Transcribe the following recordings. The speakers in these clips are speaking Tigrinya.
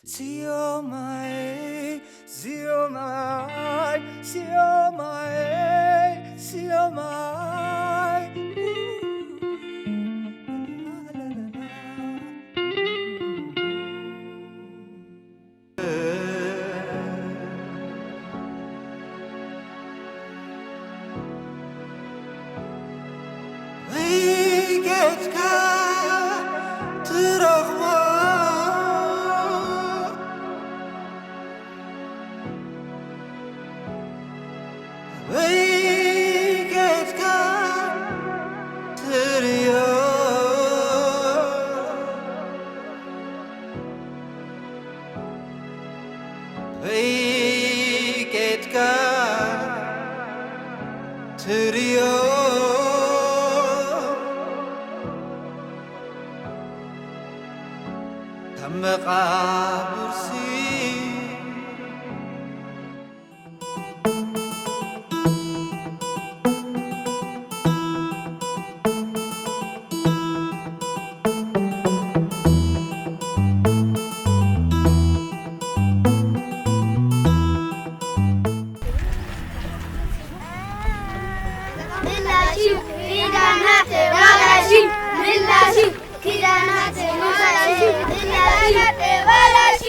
Siomai, siomai, siomai, siomai. ወይ ጌትካ ትረኽቦ፣ ወይ ጌትካ ትርእዮ። ወይ ኬድካ ትርእዮ፣ ካብ መቓብርሲ። ምላሽ ኪዳናት ዋላሽ ምላሽ ኪዳናት ምላሽ ኪዳናት ዋላሽ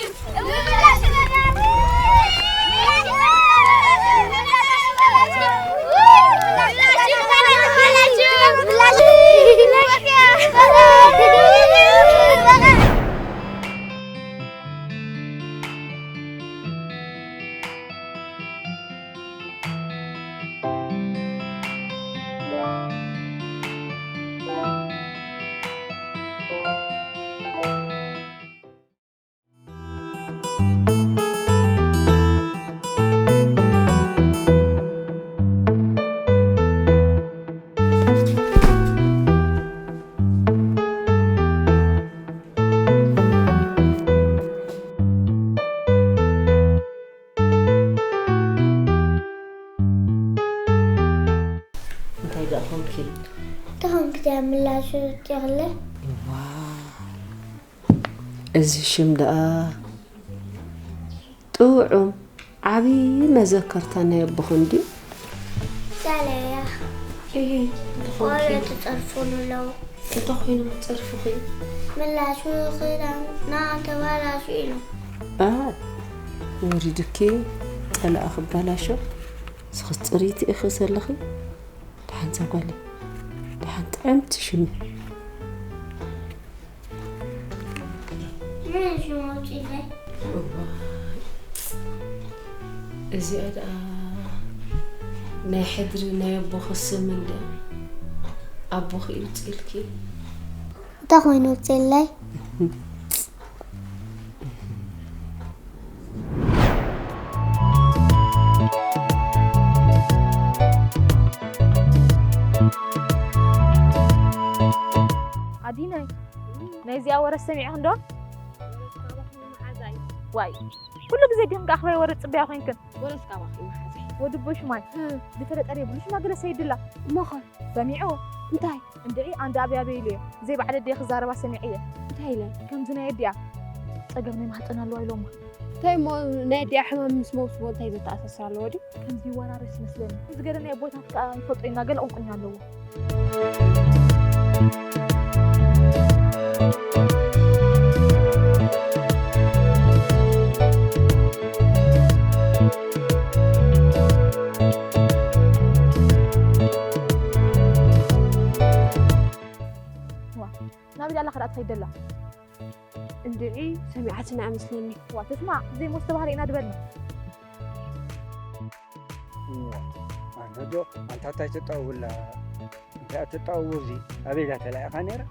እንታይ ደኣ ኾንኪ? እንታይ ኾንኪ ደኣ ምላሹ ትቕለ? እዋ፣ እዚ ሽም ደኣ ጥዑም ዓብዪ መዘከርታ ናይ ኣቦኽን ድዩ? ሳለያ እሂ፣ እንታይ ኾንኪ? ቆሎ ትጸርፉሉ ኣለዉ። እንታይ ኮይኖም ዝጸርፉኺ? ምላሹ ክዳን እናተባላሹ ኢሎም። ኣ፣ ወሪዱኪ ጠላእ ክባላሾ፣ ንስኺ ጽርይቲ ኢኺ ዘለኺ። ደሓን ዛጓለይ፣ ደሓን ጥዕምቲ ሽሚ። መን ሽሙ ኣውጺእለይ? እዋይ፣ እዚኣ ደኣ ናይ ሕድሪ ናይ ኣቦኺ ስም እንድያ። ኣቦኺ እዩ ኣውጺእልኪ። እንታይ ኮይኑ ኣውጺእለይ? ኣዲናይ፣ ናይ እዚኣ ወረ ሰሚዕኽን ዶ? ዋይ፣ ኩሉ ግዜ ዲኽን ከኣ ክበይ ወረ ጽበያ ኮይንክን? ወረስ ካባኺ መሓዘይ። ወዲ ቦሽ ማይ፣ እ። ብተለጠሪ የብሉ ሽማግለ ሰይድላ። እሞ ኸ? ሰሚዑ? እንታይ? እንድዒ ኣንዳ ኣብያበ ኢሉ እየ። ብዘይ ባዕለ ኣደይ ክዛረባ ሰሚዐ እየ። እንታይ ኢለን? ከምዚ ናይ ኣዲኣ ጸገም ናይ ማህጸን ኣለዋ ኢሎማ። እንታይ እሞ ናይ ኣዲኣ ሕማም ምስ መውስቦ እንታይ ዘተኣሳስር ኣለዎ ድዩ? ከምዚ ይወራረስ መስለኒ። እዚ ገለ ናይ ኣቦታት ከኣ ይፈልጦ ኢና፣ ገለ ቁንቁኛ ኣለዎ። ዋ፣ ናበይ ደኣ ኣለኻ ደኣ ትኸይድ ደላ? እንድዒ ሰሚዓትና እያ መስለኒ። ዋ፣ ተስማዕ፣ ዘይሞት ዝተባህለ ኢና ድበልና። እዋ፣ ኣነ ዶ ኣንታ እንታይ ትጠውላ? እንታይ ትጠውዚ? ኣበይ እያ ተላኢኻ ነይራ?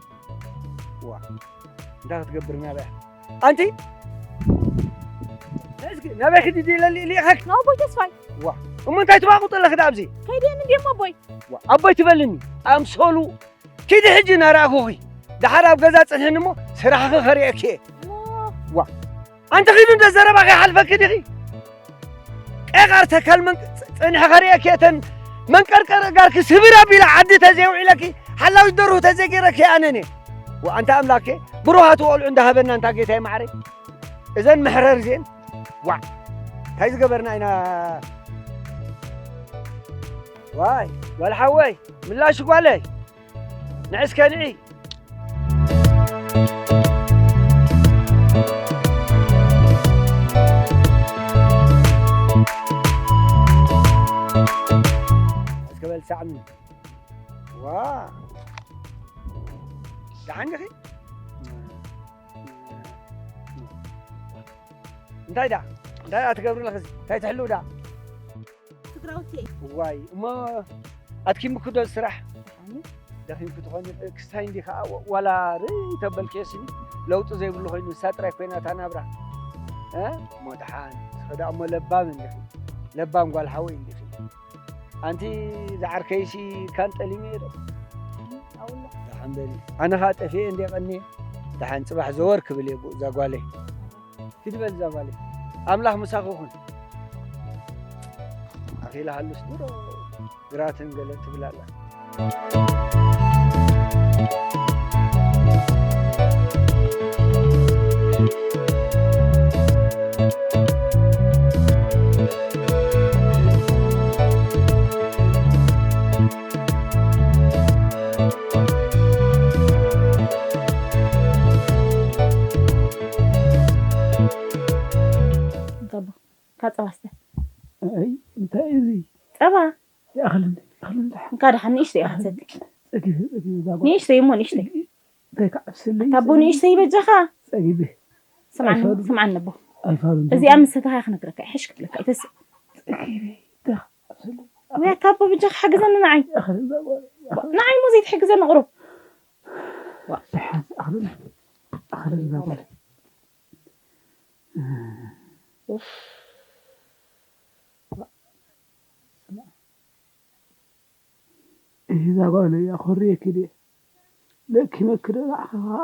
ዋ፣ እንታይ ክትገብር ናበይ? ኣንቲ! እስኪ ናበይ ክዲ ኢለ ልኢለኺ? ናቦይ ተስፋይ። ዋ፣ እሞ እንታይ ትባቑጥ ኣለኺ ደኣ ኣብዚ? ከይደ እንድየ እሞ ኣቦይ። ዋ፣ ኣቦይ ትበልኒ? ኣምሰሉ ኪዲ ሕጂ እናረኣኹኺ። ደሓር ኣብ ገዛ ጽንሕኒ እሞ ስራሕኺ ከርእየኪ እየ። እሞ ዋ፣ ኣንቲ ኺዱ እንደ ዘረባኺ ይሓልፈኪ ዲኺ? ቄቓር ተካል መን-፣ ጽ-፣ ጽንሒ ከርእየኪ እተን መንቀርቀር እጋርኪ ስብር ኣቢለ ዓዲ ተዘይውዒለኪ ሓላዊት ደርሁ ተዘይገይረኪ ኣነኔ። ዋ፣ ኣንታ ኣምላኬ፣ ብሩሃት ቆልዑ እንዳሃበና እንታ ጌታዬ ማዕረይ። እዘን መሕረር እዚአን ዋዕ እንታይ ዝገበርና ኢና? ዋይ ጓል ሓወይ ምላሽ ጓለይ ንዕስከ ንዒ እስከ በል ሳዕኒ ዋ ደሓን ዲኺ? እንታይ ደኣ እንታይ ደኣ ትገብሪ ኣለኺ? እንታይ ትሕልው ደኣ? ትግራውቲ እየ። እዋይ እሞ ኣድኪምኪ ዶ ስራሕ? ደኺምኪ ትኾኒ ክስታይ እንዲ ከዓ ዋላ ርኢ ተበልክዮ ስኒ ለውጢ ዘይብሉ ኮይኑ ንሳ ጥራይ ኮይና እታ ናብራ። እ? እሞ ደሓን እስኸ ደኣ እሞ ለባም እንዲኺ ለባም ጓል ሓወይ እንዲኺ። ኣንቲ ዝዓርከይሲ ካን ጠሊመ ዶ? ኣውላ ደሓን በሊ። ኣነ ኸዓ ጠፊኤ እንደ ቀኒ ደሓን ጽባሕ ዘወር ክብል እየ ብኡ እዛ ጓለይ። ኪዲ በል እዛ ጓለይ። ኣምላኽ ምሳኺ ይኹን። ኣኺላ ሃሉስ ድሮ ግራትን ገለን ትብል ኣላ። ካብ ጸባ ስተ። ኣይ እንታይ እዚ? ጸባ። ይኣኽለኒ ይኣኽለኒ። እንካ ደሓን ንእሽተይ ኢኻ ትሰቲ። ጸጊበ ጸጊበ እዛ ጓል። ንእሽተይ እሞ ንእሽተይ። እንታይ ከዓብስለይ? ታቦ ንእሽተይ በጃኻ። ጸጊበ። ስምዓኒ ኣይፋሉን። ስምዓኒ ኣቦ። ኣይፋሉን። እዚኣ ምስ ሰተኻ ክነግረካ እየ፣ ሕሽ ክብለካ እየ፣ ተስእ። ጸጊበ። እንታይ ከዓብስለይ? ውያ ታቦ በጃኻ ሓግዘኒ ንዓይ። ይኣኽለኒ እዛ ጓል። ንዓይ እሞ ዘይትሕግዘኒ ቁሩብ። ዋ። ደሓን ኣኽለኒ። ኣኽለኒ እዛ ጓል። ኡፍ። እዛ ጓለይ ኣኾርየኪ ድየ? ለኪመኪ ዶ ንዓኺ ኸዓ?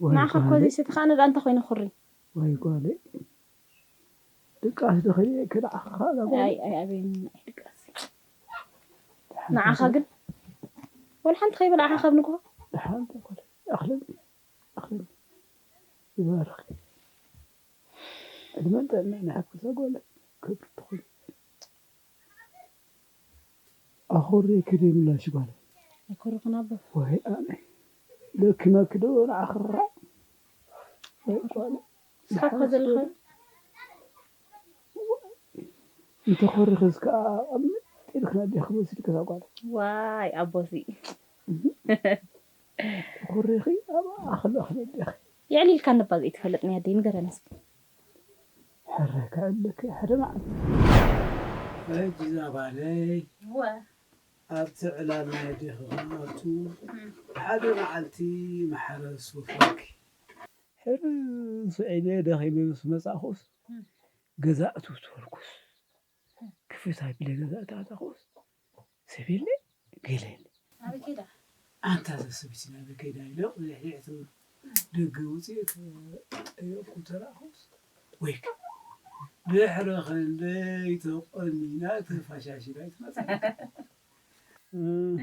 ወይ ንዓኻ እኮ ጓለይ። ዘይሰትኻ ኣነ ደኣ እንታይ ኮይነ ኩሪ? ወይ ጓለይ። ድቃስ ዶ ከይደኪ ንዓኺ ኸዓ እዛ ጓለይ። ኣይ፣ ኣይ፣ ኣበይኒ፣ ኣይ፣ ድቃስ። ደሓን ንዓኻ ተኾነ። ግን? ወላ ሓንቲ ከይበላዕኻ ካብ ንግሆ? ደሓን ተኾነ። ኣኽለኒ። ኣኽለኒ። ይባርኽ። ዕድመን ጥዕናን ይሃብኪ እዛ ጓለይ። ክብርቲ ትኹን። ኣኾርየኪ ድየ ምላሽ ጓለይ? ኣይኮርኹን ኣቦ። ወይ ኣነ። ለኪመኪ ዶ ንዓኺ ኸዓ? ወይ ጓለይ። ንስኻ እኮ ዘለኻ። እንተኾሪኺ እስከ ኣብ ምጥ ኢልክና ዲኺ ወሲድኪ እዛ ጓለይ? ዋይ ኣቦሲ። ተኾሪኺ ኣብ ኣኽሊ ኣኽሊ ዲኺ? የዕሊልካ ነባ ዘይትፈልጥ ናይ ኣደይ ንገረኒ እስኪ። ሕረ ከዕለኪ ሓደ መዓልቲ። ሕጂ እዛ ጓለይ እወ። ኣብቲ ዕላል ናይ ኣዴኺ ክኣቱ እም። ሓደ መዓልቲ ማሕረስ ወፈርኪ። ሕርስ ኢለ ደኺመ ምስ መጻእኹስ እም። ገዛ እትው ትበልኩስ ክፍት ኣቢለ ገዛ እተኣታኹስ ሰብ የለ ገለ የለ። ኣበይ ከይዳ? ኣንታ እዛ ሰበይቲ ናበይ ከይዳ ኢለ ቁሊሕ ሊዕ ትብል። ደገ ውፅእ ጠየቕኩ ተራእኹስ ወይከ ድሕሪ ክንደይ ተቆኒና ተፋሻሺላ ኣይትመፅእ። እህ፣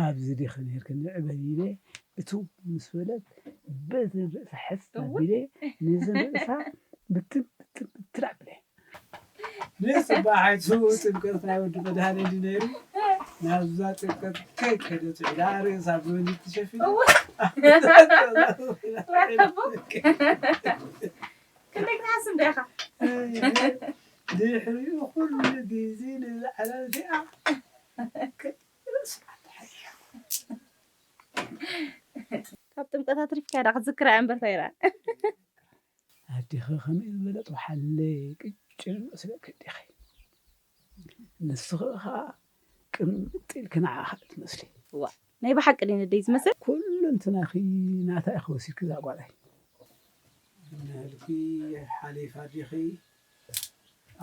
ኣብዚ ዲኺ ነይርክን ንዕበይ ኢለ እትው ምስ በለት በዘን ርእሳ ሕፍ እወ። ኣቢለ ነዘን ርእሳ ብትን ብትን ብትን ኣቢለ። ንጽባሕ ኣይትህቡ ጥምቀት ናይ ወዲ መድሃኔ ድዩ ነይሩ? ናብዛ ጥምቀት ከይከደት ዒላ ርእሳ ብመንዲል ተሸፊና። እወ። ክንደይ ክትሓስብ ዲኻ? ድሕሪኡ ኩሉ ግዜ ነዛ ዕላል እዚኣ ካብ ጥምቀት ኣትሪፍካ ዳ ክትዝክራ እያ እምበር ታይራ። ኣዴኺ ከመይ ዝበለ ጥውሓለ ቅጭን መስለኪ ኣዴኺ። ንስኺ ኸኣ ቅምጥ ኢልኪ ንዓኣ ትመስሊ። ዋ፣ ናይ ብሓቂ ድዩ ንደይ ዝመስል? ኩሉ እንትናኺ ናታ ኢኺ ወሲድኪ እዛ ጓለይ። ንህልኪ ሓሊፋ ኣዴኺ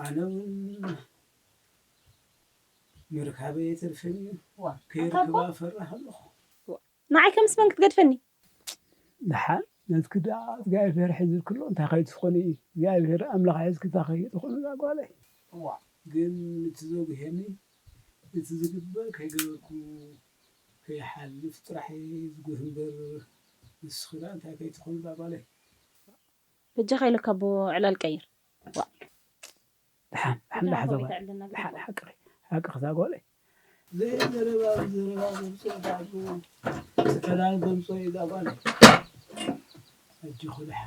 ኣነ እውን ምርካበይ የተርፈኒ እዩ። ዋ፣ ከይርክባ ኣታ እኮ ፈራህ ኣለኹ። ዋ፣ ንዓይ ከምስ መን ክትገድፈኒ? ደሓን ነትኪ ደኣ እግዚኣብሔር ሒዙልኪ ኣሎ፣ እንታይ ከይትኾኒ? እግዚኣብሔር ኣምላኽ ሒዝኪ እንታይ ከይትኾኒ እዛ ጓለይ? ዋ፣ ግን እቲ ዘጉሄኒ፣ እቲ ዝግበር ከይገበርኩ ከይሓልፍ ጥራሕ እየ ዝጉህ እምበር፣ ንስኺ ደኣ እንታይ ከይትኾኒ እዛ ጓለይ? በጃኻ ኢለካ ኣቦ ዕላል ቀይር። ደሓን ደሓን ደሓን ዘጓል ደሓን ሓቅኺ ሓቅኺ ዛጓለይ ዘይዘረባ ዘረባ ዘምፅኦ ዳዕጉ ተላል ዘምፅኦ እዩ ዛጓለይ ሕጂ ኩልሕ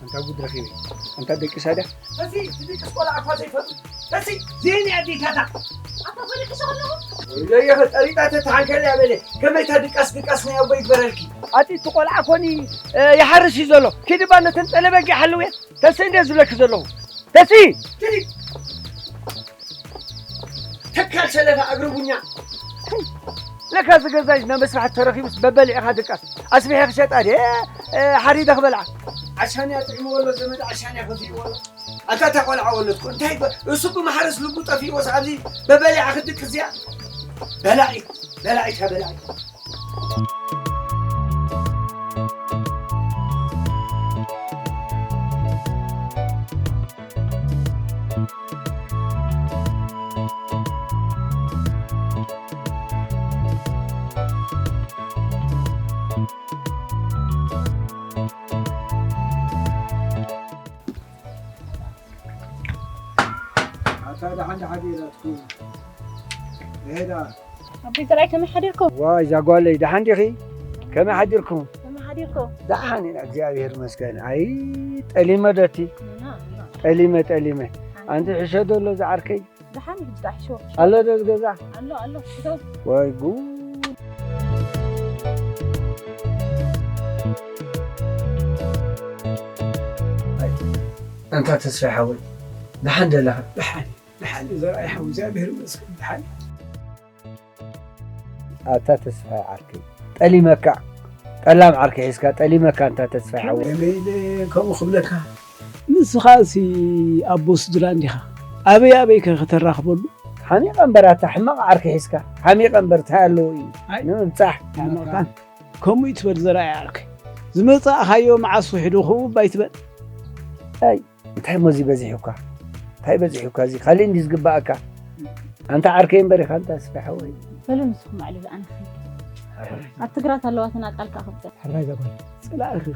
ኣንታ ጉድ ረኺበ ኣንታ ደቂ ሳዳ ተሲ ትድቅስ ቆልዓ እኳ ዘይፈቱ ተሲ ዜን ኣዴታታ ኣታ ፈሪቅሽ ኣለኹ ወይለየ ኸጠሪጣ ተተሓንከል ያበለ ከመይ ተድቀስ ድቀስ ናይ ኣቦ ይግበረልኪ ኣቲ እቲ ቆልዓ ኮኒ ይሓርስ እዩ ዘሎ ኪድባ ነተን ጠለበጊ ሓልውየ ተሲ እንደ ዝብለኪ ዘለኹ ተሲ ተካል ሰለፋ እግሪ ቡኛ ለካ ዝገዛይ ናብ መስራሕቲ ተረኪቡስ በበሊዕኻ ድቃስ ኣስቢሐ ክሸጣ ድየ ሓሪደ ክበልዓ ዓሻንያ ጥዕምዎ ኣሎ ዘመድ ዓሻንያ ከፊእዎ ኣሎ ኣታ እታ ቆልዓ ወለድኩ እንታይ እሱ ብማሕረስ ልቡ ጠፊእዎስ ኣብዚ በበሊዓ ክድቅስ እዚኣ በላዒት በላዒት እያ በላዒት ኣታ ደሓን ደሓን ኢላትኩም ሄዳ ኣቦይ ዘርኣይ ከመይ ሓዲርኩም? ዋይ እዛ ጓለይ ደሓን ዲኺ? ከመይ ሓዲርኩም? ከመይ ሓዲርኩም? ደሓን ኢና እግዚኣብሔር ይመስገን። ኣይ ጠሊመ ዶ እቲ? እና፣ እና። ጠሊመ ጠሊመ። ኣንቲ ሕሸ ዶ ኣሎ ዝዓርከይ? ደሓን እዩ ሕጂ ጣሒሽዎ። ኣሎ ዶ ዝገዛ? ኣሎ፣ ኣሎ። እቶ። ወይ ጉድ። ኣይ፣ ኣንታ ተስፋ ሓወይ፣ ደሓን ደለኻ? ደሓን፣ ደሓን እዩ ዘርኣይ ሓው፣ እግዚኣብሔር ይመስገን፣ ደሓን እዩ። ኣታ ተስፋይ ዓርከይ ጠሊመካ ጠላም ዓርከይ ሒዝካ ጠሊመካ ኣንታ ተስፋይ ሓወይ። ከመይ ኢለ ከምኡ ክብለካ ንስኻሲ ኣቦ ስድራ እንዲኻ ኣበይ ኣበይ ከ ከተራኽበሉ ሓሚቐ እምበር ኣታ ሕማቕ ዓርከይ ሒዝካ ሓሚቐ እምበር እንታይ ኣለዎ እዩ ንምብጻሕ ሕማቕ ከምኡ ይትበል ዘርኣይ ዓርከይ ዝመጻእኻዮ መዓስ ውሒዱ ክእውብ ኣይትበል ኣይ እንታይ ሞዚ በዚሑካ እንታይ በዚሑካ እዚ ካሊእ እንዲ ዝግባኣካ ኣንታ ዓርከይ እምበር ኢኻ ኣንታ ስፈ ሓወይ በሉ ንስኹም ኣዕልሉ ኣነ ክኸይድ ኣብ ትግራት ኣለዋ ተናጻልካ ክብፀ ሕራይ ዘጓል ፅላእ እኺ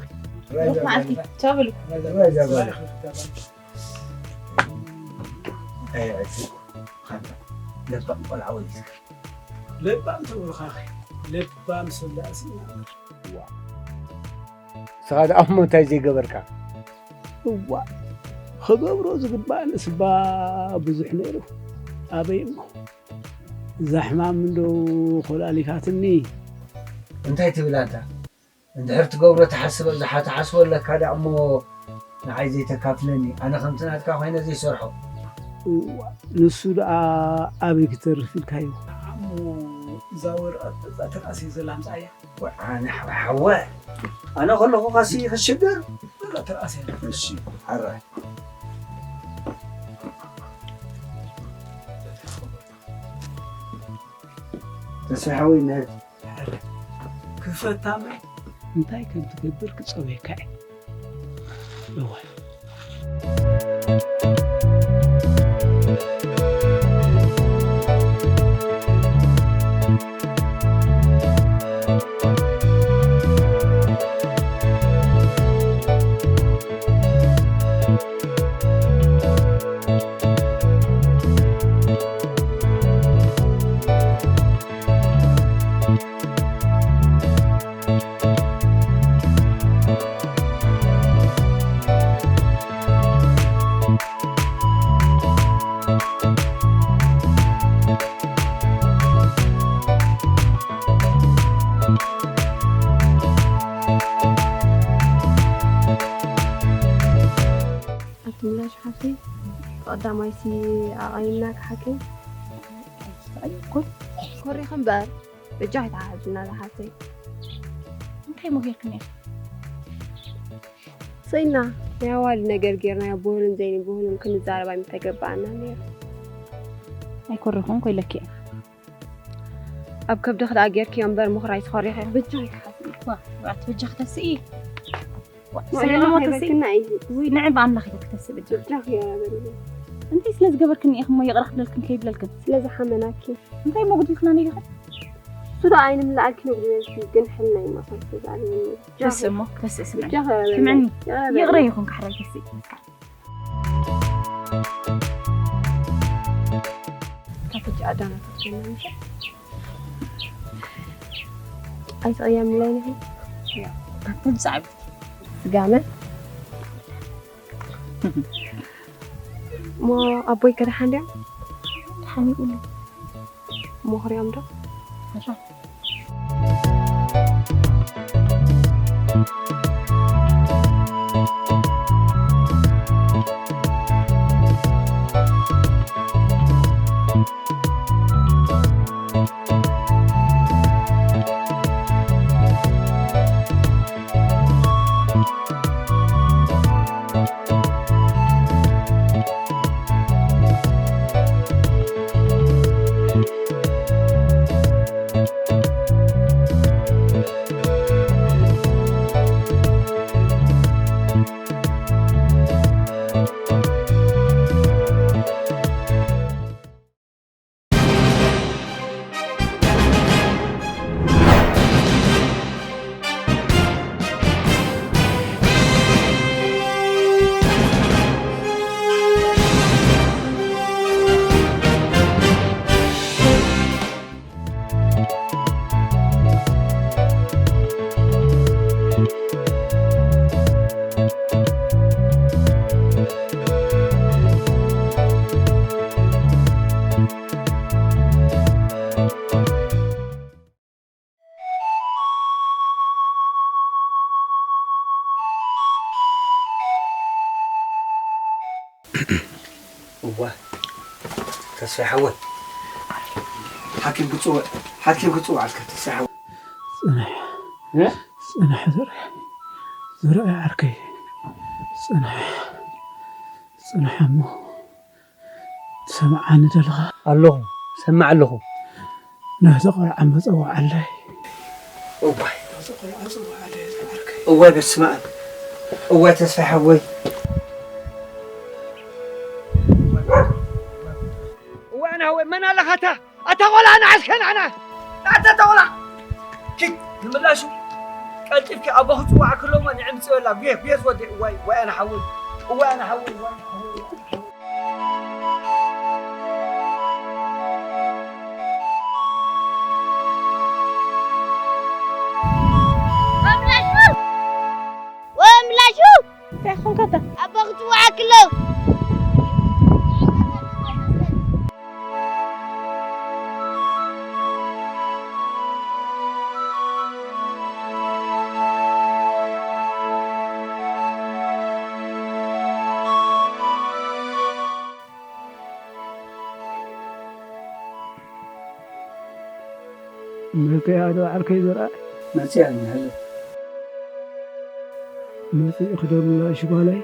ሩኽ መዓልቲ ቻው በሉ ለባም ቆልዓ ወሊድካ ለባም ተብርኻኺ ለባም ሰብ ዳእሲ ንስኻ ደኣ እሞ እንታይ ዘይገበርካ እዋ ክገብሮ ዝግባእ ንስባ ብዙሕ ነይሩ ኣበይ እሞ እዛ ሕማም እንዶ ኮላሊካትኒ እንታይ ትብል ኣንታ እንድሕር ትገብሮ ትሓስበ ዝሓ ትሓስቦ ኣለካ ደኣ እሞ ንዓይ ዘይተካፍለኒ ኣነ ከምቲ ናትካ ኮይነ ዘይሰርሖ እዋ ንሱ ደኣ ኣበይ ክተርፍ ኢልካዮ እሞ እዛ ወረቐት እዛ ተራእሲ ዘላ ምፃያ ኣነ ሓወ ኣነ ከለኹ ኻሲ ክሽገር ተራእሲ እሺ ሓራይ ተስፋ ሓወይ ንህብ ክፈታመ እንታይ ከም ትገብር ክፀበየካ እየ እዋይ ኣቲ ምላሽ ሓፍተይ ቀዳማይሲ ኣቓይምና ክሓክም ኣይተቐየርኩን ኮሪኺ እምበር በጃኺ ተሓሕዙና ዝሓፍተይ እንታይ እሞ ጌርክኒ ኢኺ ስኢልና ናይ ኣዋልድ ነገር ጌርናዮ ብሁሉን ዘይንብሁሉን ክንዛረብ ኣይምተገበኣና ነይሩ ኣይኮረኹን ኮይለኪ እየ ኣብ ከብድኺ ደኣ ጌርክዮ እምበር ምኹራይ ትኾሪኺ በጃኺ ክሓስብ ዋ ብኣቲ በጃኺ ተስኢ ዋ ንዕኡ ሰለለ ሞ ተስኢ ከይበልክና እዩ ውይ ንዒ ብኣምላኽ ኢለ ክተስእ በጃኺ በጃኺ እያ በልኒ እንታይ ስለ ዝገበርክኒ ኢኺ እሞ ይቕረ ክብለልክን ከይብለልክን ስለ ዝሓመናኪ እንታይ እሞ ጉዲልክና ነይርኽን ስዶ ኣይንምልኣኪ ንብሉ ነዚ ግን ሕልና ይመኸል ተዛልኒ። ደስ እሞ፣ ደስ ስምዕኒ። ብጃኸ ስምዕኒ። ይቕረ ይኹን ካሕራይ ደስ ይብል። ካብ ሕጂ ኣዳናታት ጀመርሽ? ኣይተቐየምለይን ኢኺ? ያ፣ ካብተን ጻዕብቲ። ስጋመ? እሞ ኣቦይ ከ ደሓን ድዮም? ደሓን ይብሉ። እሞ ክሪኦም ዶ? እዋ፣ ተስፋይ ሓወይ፣ ሓኪም ክጽውዕ፣ ሓኪም ክጽውዓልካ፣ ተስፋይ ሓወይ። ጽንሕ፣ እ? ጽንሕ፣ ዝርአ፣ ዝርአ ዓርከይ፣ ጽንሕ፣ ጽንሕ እሞ። ትሰምዓኒ ዘለኻ? ኣለኹ፣ ሰምዕ ኣለኹ። ነቲ ቆልዓ መጸውዓለይ። እዋይ። ነቲ ቆልዓ ጸውዓለይ፣ ዝዓርከይ። እዋይ፣ በስመ ኣብ። እዋይ፣ ተስፋ ሓወይ። እዋይ፣ ኣነ ሓወይ፣ መን ኣለኻ ኣታ? ኣታ ቆልዓ ንዓስከ ንዓና። ኣታ ቆልዓ። ኪድ፣ ንምላሹ። ቀልጢፍኪ ኣቦ ክጽዋዕ ክሎሞ ንዕምጽወላ። ቤት፣ ቤት ወደይ። እዋይ፣ እዋይ፣ ኣነ ሓወይ። እዋይ፣ ኣነ ሓወይ፣ እዋይ፣ ኣነ ሓወይ። ወምላሹ! እንታይ ኾንካ ኣታ? ኣቦ ክጽውዓኪ ኣሎ። መጺኣ ዶ ዓርከይ ዘርኣይ? መጺኣ እኒሃለሁ። መጺእኺ ዶ ምላሽ ጓለይ?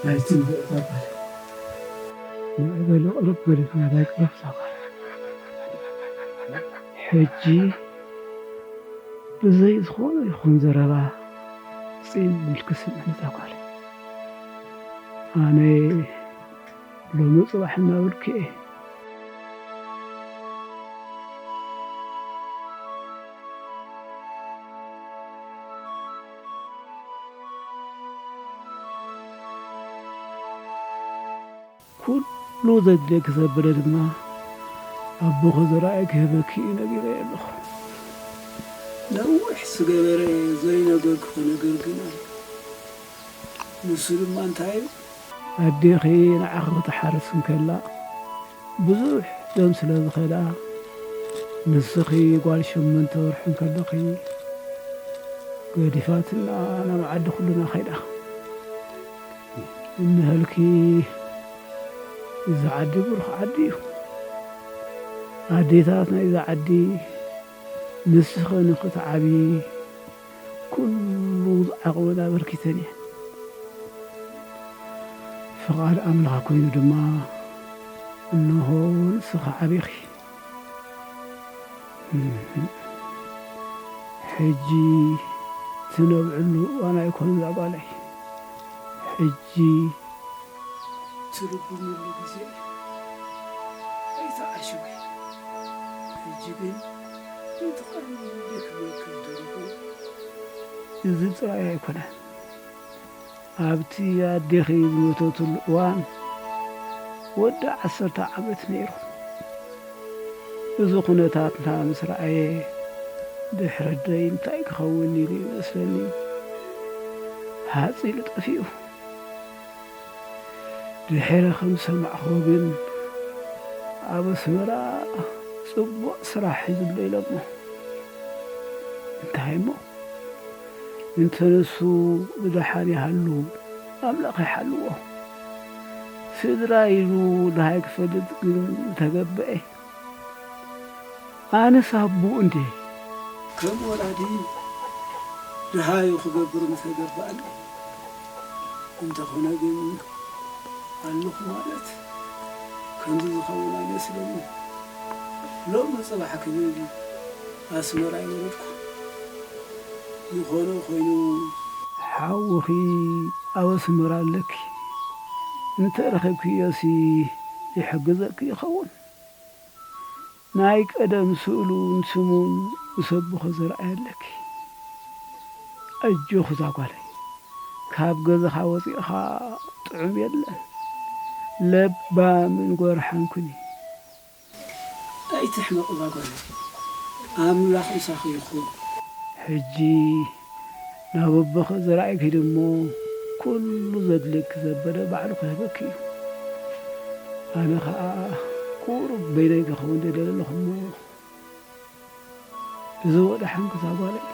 ኣይትንበእ እታ ጓል። ንዕበሊ ቅርብ በሊ ናባይ ቅረብ እታ ጓል። ሕጂ ብዘይ ዝኾነ ይኹን ዘረባ ጽን ኢልኪ ስምዕኒ እታ ጓለይ። ኣነ ሎሚ ጽባሕ እናበልኩ እየ። ኩሉ ዘድልየኪ ዘበለ ድማ ኣቦኺ ዘርኣይ ክህበኪ እዩ ነጊረዮ ኣለኹ። ነዊሕ ዝገበረ ዘይነገርኩኺ ነገር ግን ኣሎ። ንሱ ድማ እንታይ እዩ? ኣዴኺ ንዓኺ ክትሓርስ እንከላ ብዙሕ ደም ስለ ዝኸዳ፣ ንስኺ ጓል ሸሞንተ ወርሒ እንከለኺ ገዲፋትና ናብ ዓዲ ኩልና ከይዳ። እንሀልኪ፣ እዚ ዓዲ ብሩኽ ዓዲ እዩ። ኣዴታት ናይዚ ዓዲ ንስኺ ንኽትዓብዪ ኩሉ ዓቕመን ኣበርኪተን እየን። ፍቓድ ኣምላኽ ኮይኑ ድማ፣ እንሆ ንስኺ ዓቢኺ። ሕጂ ትነብዕሉ እዋን ኣይኮነን እዛ ጓለይ። ሕጂ ትልብምሉ ግዜ እዩ። ዓሽወይ፣ ሕጂ ግን እቲ ቀንዲ ክመክር ደሊኹ እዚ ጥራይ ኣይኮነን። ኣብቲ ኣዴኺ ዝሞተትሉ እዋን ወዲ ዓሰርተ ዓመት ነይሩ። እዚ ኩነታትና ምስ ረኣየ፣ ድሕረይ እንታይ ክኸውን ኢሉ ይመስለኒ፣ ሃጽ ኢሉ ጠፊኡ። ድሒረ ከም ዝሰማዕኹዎ ግን፣ ኣብ ኣስመራ ጽቡቕ ስራሕ ሒዙ ኣሎ ኢሎሞ። እንታይ እሞ፣ እንተ ንሱ ብደሓን ይሃሉ፣ ኣምላኽ ይሓልዎ። ስድራ ኢሉ ደሃይ ክፈልጥ ግን ምተገበኤ። ኣነስ ኣቦኡ እንዴ? ከም ወላዲ ደሃዩ ክገብር ምተገባእኒ። እንተኾነ ግን፣ ኣለኹ ማለት ከምዚ ዝኸውን ኣይመስለንን። ሎሚ ጽባሕ ክብል ኣስመራ ይወረድኩ። ዝኾነ ኮይኑ፣ ሓውኺ ኣብ ኣስመራ ኣለኪ። እንተ ረኺብክዮሲ ይሕግዘኪ ይኸውን። ናይ ቀደም ስእሉን ስሙን ምስ ኣቦኺ ዘርኣየለኪ። ኣጆኺ እዛ ጓለይ፣ ካብ ገዛኻ ወጺእኻ ጥዑም የለን። ለባምን ጓርሓን ኩኒ። ኣይትሕመቕ እዛ ጓለይ፣ ኣምላኽ ምሳኺ ይኹን። ሕጂ ናብ ኣቦኺ ዘርኣይኪ ድሞ ኩሉ ዘድልየኪ ዘበለ ባዕሉ ክህበኪ እዩ። ኣነ ኸኣ ቁሩብ በይነይ ክኸውን ደልየ ዘለኹ እሞ፣ እዚ ወደ ሓንክሳ ጓለይ።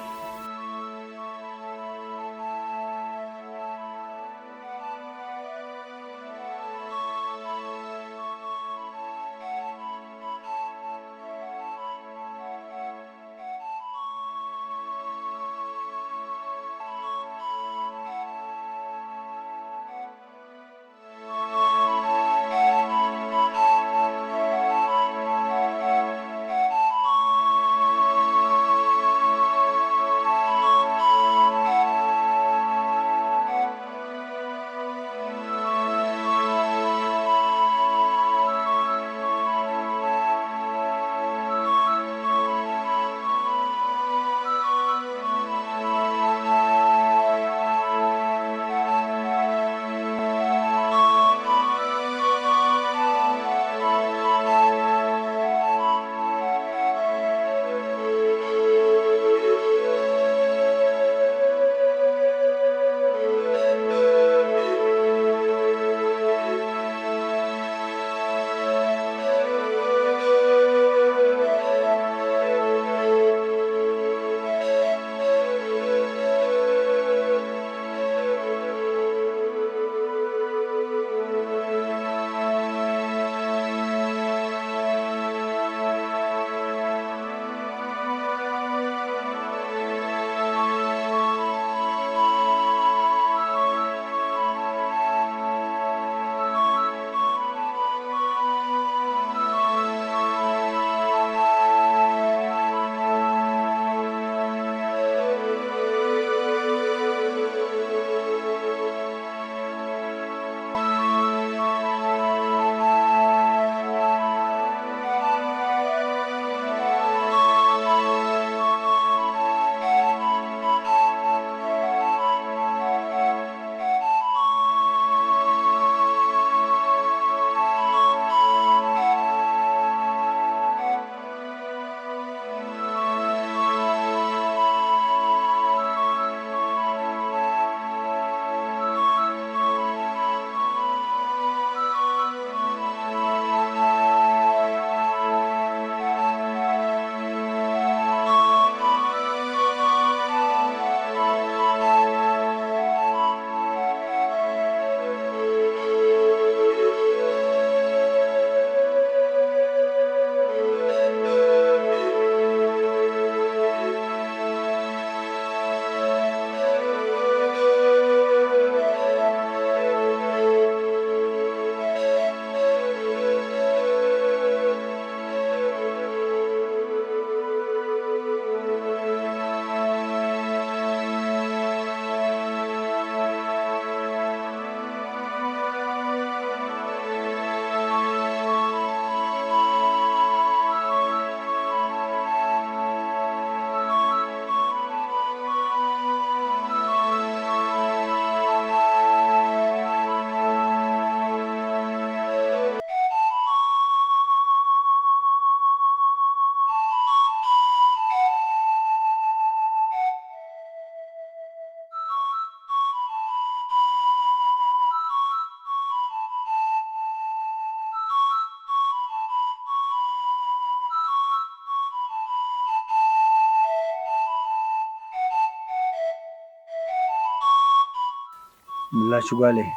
ምላሽ ጓለይ፣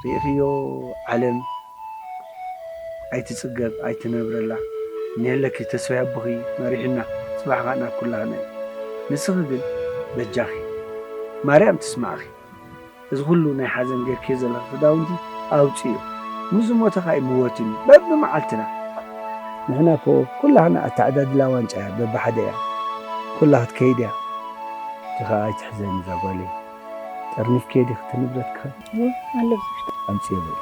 ርኢኽዮ፣ ዓለም ኣይትጽገብ ኣይትነብረላ። እኒሀለኪ ተስፋ ኣቦኺ መሪሕና፣ ጽባሕ ከኣ ናብ ኩላህና እዩ። ንስኺ ግን በጃኺ፣ ማርያም ትስማዕኺ። እዚ ኩሉ ናይ ሓዘን ጌርክዮ ዘለኺ ክዳውንቲ ኣውጽዮ። ምስ ዝሞተ ከኣ ኣይምወትን እዩ በብመዓልትና። ንሕና እኮ ኩላህና ኣተዓዳድላ ዋንጫ እያ፣ በብሓደ እያ። ኩላ ክትከይድ እያ። እቲ ከኣ ኣይትሕዘኒ እዛ ጓለይ። ጠርኒፍክዮ ዲኺ እቲ ንብረትኪ ኸ? እወ፣ ኣሎ ኣብዚ ውሽጢ። ኣምጽዮ በሊ።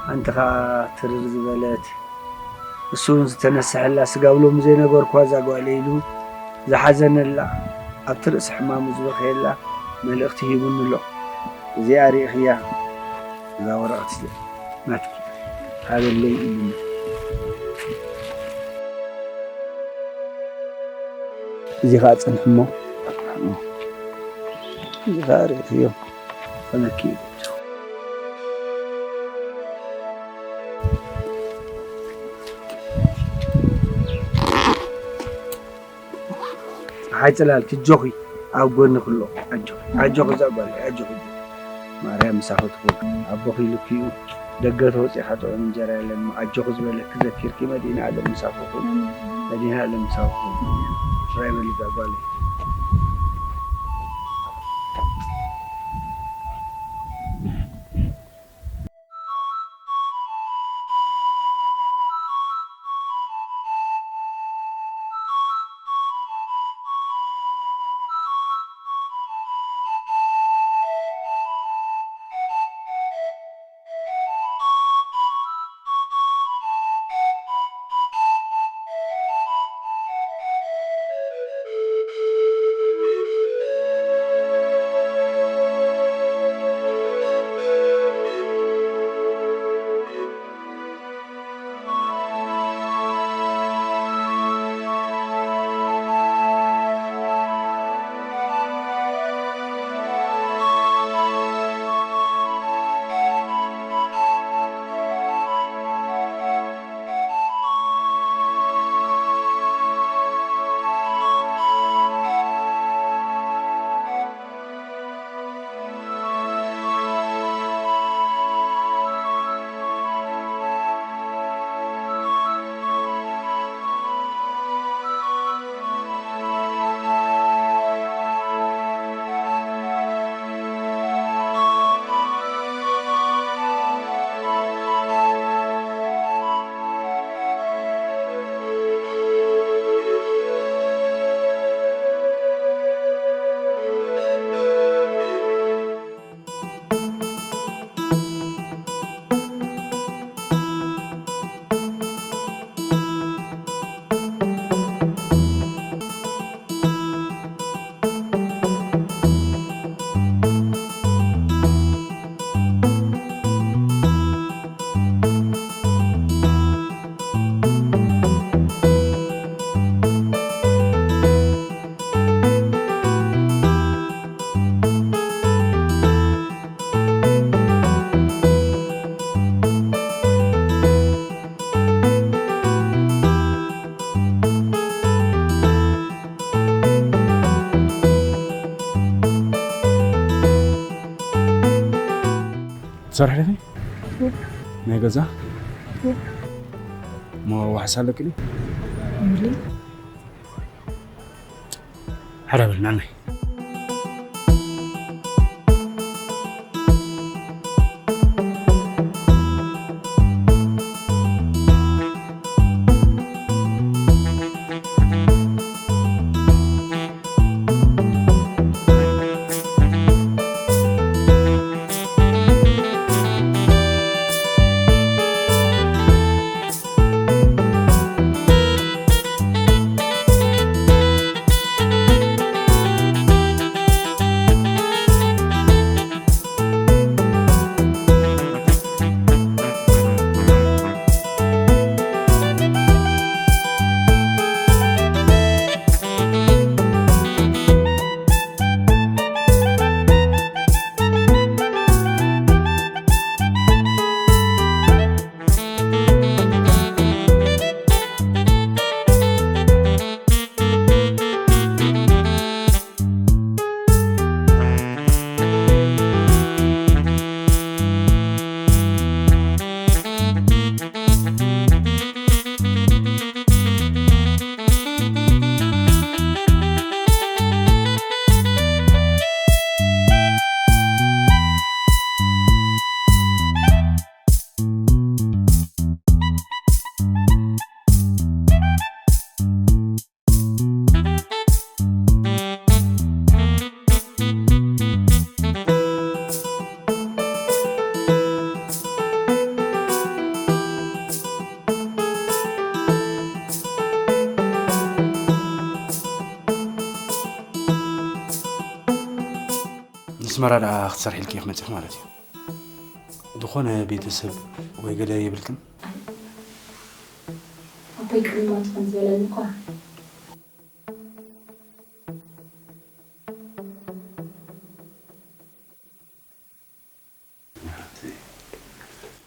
ሓንቲ ኸኣ ትርር ዝበለት፣ እሱ እውን ዝተነስሐላ፣ ስጋብ ሎሚ ዘይነገርኳ እዛ ጓለይ ኢሉ ዝሓዘነላ፣ ኣብቲ ርእሲ ሕማሙ ዝበኸየላ መልእኽቲ ሂቡኒ ኣሎ። እዚኣ ርኢኽያ፣ እዛ ወረቐት እዚኣ ናትኪ፣ ሃበለይ ኢሉኒ። እዚ ኸኣ ጽንሒ እሞ፣ እዚ ኸኣ ርኢኽዮ፣ ፈለኪ እዩ። ፀሓይ ፅላል ክጆኺ ኣብ ጎንኺ ኣሎ። ኣጆኺ፣ ኣጆኺ እዛ ጓለይ፣ ኣጆኺ። ማርያም ምሳኺ ትኹን። ኣቦኺ ኢሉኪ እዩ። ደገ ተወፂእኻ ጥዑም እንጀራ የለን። ኣጆኺ ዝበለኪ ዘኪርኪ መድኃኔዓለም ምሳኺ ይኹን። መድኃኔዓለም ምሳኺ ይኹን። ጥራይ በሊ እዛ ጓለይ። ትሰርሒ ዲኺ? ናይ ገዛ? እሞ ዋሕስ ኣለኪ ድዩ? እምሊ። ሕረ በል፣ ንዕናይ። ኣስመራ ደኣ ክትሰርሒ ኢልኪ ክትመጺ ኢኺ ማለት እዩ። ዝኾነ ቤተሰብ ወይ ገለ የብልክን? ኣቦይ ቅድሚ ሞቱ ከም ዝበለኒ እኳ።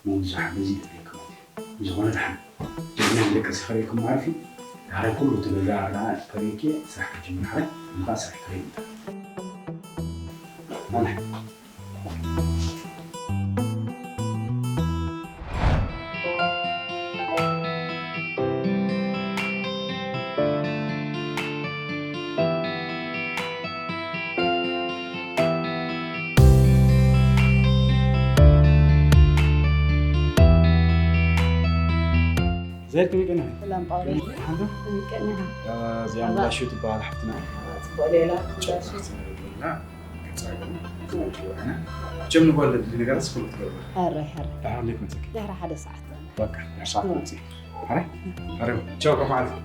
ምብዛሕ በዚ ይደልየኩም። ዝኾነ ደሓን ጀግና ደቂ ስኸሪኩም ማርፊ። ዳሕራይ ኩሉ ትብላ ኣላ ከሪኪ ስራሕ ክጅምር ሓረ ምኻ ስራሕ ከሪም። ማና ዘር ከመይ ቀኒኻ? ሰላም ጳውሎስ። ሓንቶ ከመይ ቀኒኻ? እዚኣ ሙላሹ ትበሃል ሓፍትና። ጽቡቕ ሌላ። ጨርሳ ስለ ዝብልና ግብጻ ይበልና። ዝውጭ ይበልና። ጀም ንጓል ድሊ ነገራት ስኩል ክትገብር። ሕራይ ሕራይ። ዳሕራ እንዴት መጽኪ? ድሕሪ ሓደ ሰዓት። በቃ ዳሕራ ሰዓት መጽኪ። ሕራይ? ሕራይ። ቻው ከማለት።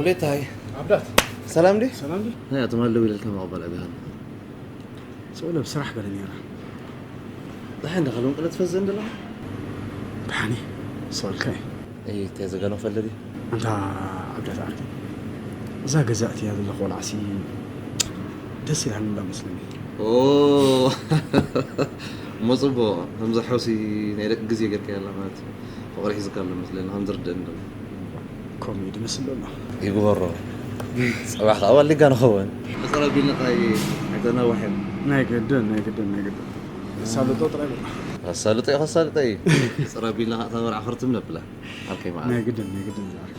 ቤታይ። ኣብዳት። ሰላም ዲ? ሰላም ዲ? ናይ ኣቶ ማልደው ኢለልካ መቐበል ኣቢኻ። ስእለ ብስራሕ ገለ ነይራ። ደሓን ዲኻ? ሎም ቅለት ፈዘን ደለኻ? ደሓን እየ። ስእልካ እየ። እይ፣ እንታይ ዘገኖ ፈለዲ? ኣንታ ኣብዳት ዓርኪ። እዛ ገዛ እቲያ ዘለኹ ቆልዓሲ ደስ ኢላኒ እንዳ መስለኒ። ኦ፣ እሞ ጽቡቕ። ከምዚ ሓውሲ ናይ ደቂ ግዜ ጌርካያ ኣላ ማለት እዩ። ፍቕሪ ሒዙካ ኣሎ መስለኒ፣ ከም ዝርድአኒ ዘሎ። ኮሜዲ መስል ኣሎ። ይግበሮ። ጽባሕ ከኣ ዋሊጋ ንኸውን። ሕጽር ኣቢልካ ኣይተናውሕን። ናይ ግድን፣ ናይ ግድን፣ ናይ ግድን። ከሳልጦ ጥራይ በቃ። ከሳልጦ እዩ፣ ከሳልጦ እዩ። ሕጽር ኣቢልና ከኣ እታ መርዓ ክርትም ነብላ። ዓርከይ መዓር። ናይ ግድን፣ ናይ ግድን ዝዓርከይ።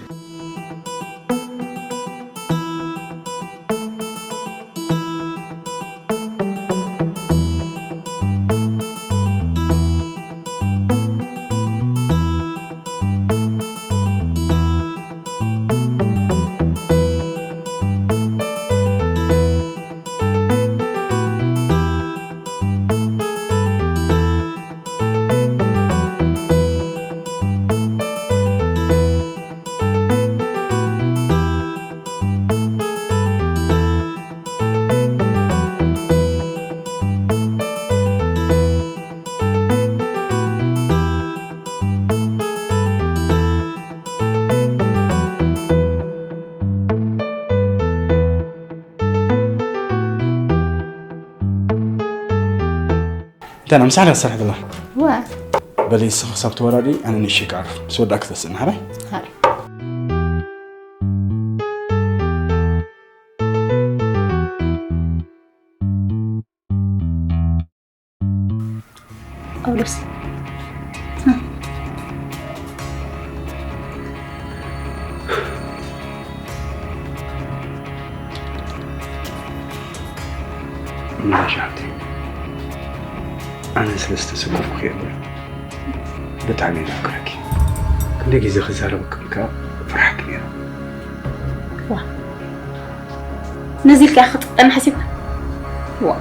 እንታይ ምሳሌ ክሰርሕ ደላ? ዋ። በሊ ንስኺ ክሳብ ትወዳዲ ኣነ ንእሽተይ ክዓርፍ። ምስ ወዳእኪ ተስእኒ ሓራይ? ሓራይ። ጳውሎስ። ምናሻት ኣነ ስለ ዝተሰከፍኩ እየ እምበር ብጣዕሚ እየ ዘፍቅረኪ። ክንደይ ግዜ ክዛረበኪ ከኣ ፍርሓኪ ነይረ። ዋ፣ ነዚ ኢልካ ኢኻ ክጥቅጠና ሓሲብካ? ዋ፣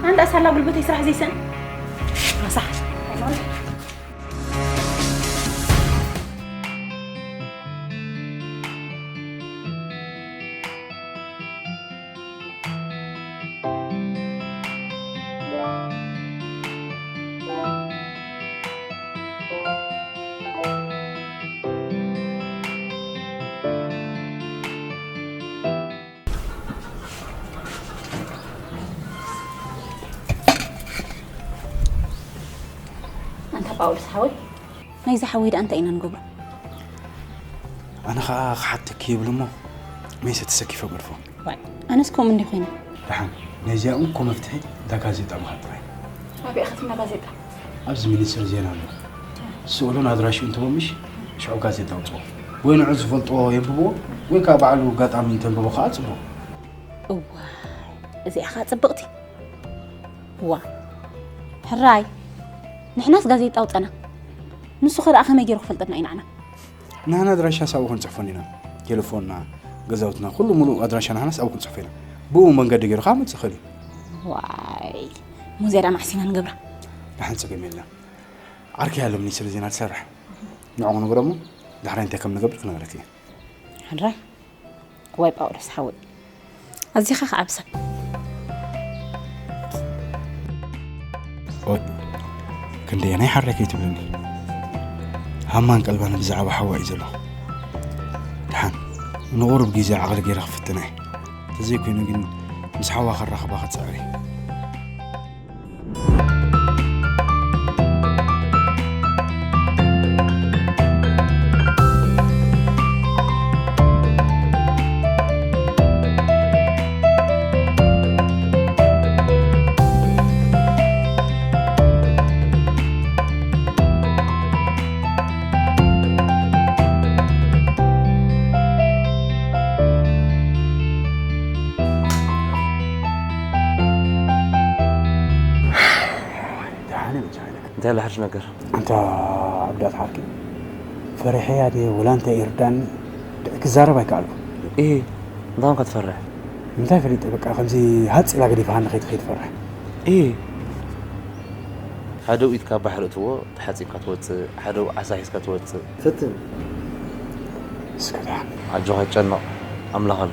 ኣንዳ ሳላ ጉልበተይ ስራሕ ዘይሰን ረሳሕ። ኣንታ ጳውሎስ ሓወይ፣ ናይዚ ሓወይ ደኣ እንታይ ኢና ንገብሮ? ኣነ ኸኣ ክሓተኪ ይብል እሞ መይሰ ተሰኪፈ ገድፎ። ዋይ፣ ኣነስ ከምኡ እንዲ ኮይነ። ደሓን፣ ናይዚኣ እንኮ መፍትሒ እታ ጋዜጣ ምሃብ ጥራይ። ኣበይ ኢኻ ትምና ጋዜጣ? ኣብዚ ሚኒስትሪ ዜና ኣሎ። ስእሉን ኣድራሽኡን ትቦ ምሽ ሽዑ ጋዜጣ ኣውፅኦ። ወይ ንዑ ዝፈልጥዎ የንብብዎ፣ ወይ ከዓ ባዕሉ ኣጋጣሚ እንተንብቦ ከዓ ፅቡቕ። እዋይ፣ እዚኣ ኸዓ ፅብቕቲ። ዋ፣ ሕራይ፣ ንሕናስ ጋዜጣ ኣውፀና። ንሱ ኸ ደኣ ከመይ ገይሩ ክፈልጠና እዩ ንዓና? ንሕና ኣድራሻ ሳብኡ ክንፅሕፎ እንዲና። ቴሌፎንና፣ ገዛውትና፣ ኩሉ ሙሉእ ኣድራሻ ንሕናስ ኣብኡ ክንፅሕፎ ኢና። ብኡ መንገዲ ገይሩ ከዓ መፅእ ይኽእል እዩ። ዋይ፣ እሞ እዚኣ ደኣ መዓስ ኢና ንገብራ? ደሓን ፀገም የለን። ዓርከይ ኣሎ ሚኒስትሪ ዜና ዝሰርሕ። ንዕኡ ንግሮ እሞ ዳሕራይ እንታይ ከም ንገብር ክነግረኪ እየ። ሕራይ። ዋይ ጳውሎስ ሓወይ፣ ኣዚኻ ኸዓ ብሰብ። ኦይ፣ ክንደየናይ ሓራይ ከይትብለኒ። ሃማን ቀልባን ብዛዕባ ሓዋ እዩ ዘሎ። ደሓን፣ ንቑሩብ ግዜ ዓቕሊ ገይረ ክፍትና እየ። እንተዘይኮይኑ ግን ምስ ሓዋ ከራኽባ ክጽዕር እየ። ደሓን እየ መቸም። እንታይ ኣሎ ሓድሽ ነገር? ኣንታ ኣብዳት ዓርኪ፣ ፈሪሐያ ድየ ወላ እንታይ ይርዳኒ፣ ድዕ ክዛረብ ኣይከኣልኩን። እሂ፣ እንታይ ኮንካ ትፈርሕ? እንታይ ፈሊጠ፣ በቃ ከምዚ ሃጽ ኢላ ገዲፋ ንኸይድ ከይትፈርሕ። እሂ፣ ሓደ ኢድካ ባሕሪ እትዎ ተሓጺብካ ትወጽእ፣ ሓደ ዓሳ ሒዝካ ትወጽእ። ፈትን። እስከ ደሓን። ኣጆኻ ኣይትጨነቕ። ኣምላኽ ኣሎ።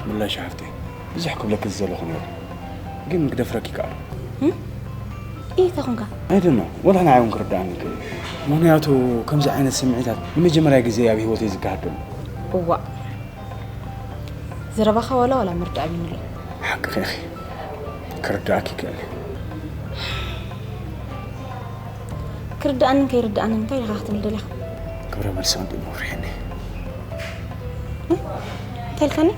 ምላሽ ሓፍተይ፣ ብዙሕ ክብለኪ ዝደለኹ ነይሩ፣ ግን ክደፍረኪ ይከኣል። እም? እንታይ ኮንካ? ኣይደኖ፣ ወላ ንዓይ እውን ክርድኣኒ ይክእል እዩ። ምኽንያቱ ከምዚ ዓይነት ስምዒታት ንመጀመርያ ግዜ ኣብ ህይወተይ ዝከሃድ ዘሎ። እዋእ፣ ዘረባኻ ዋላ ዋላ ምርዳእ ኣብዩኒ ኣሎ። ሓቅኺ ኢኺ፣ ክርድኣኪ ይክእል እዩ። ክርድኣንን ከይርድኣንን እንታይ ኢኻ ክትብል ደሊኻ? ግብረ መልሲ ክንዲ መፍርሒኒ። እንታይ ኢልካኒ?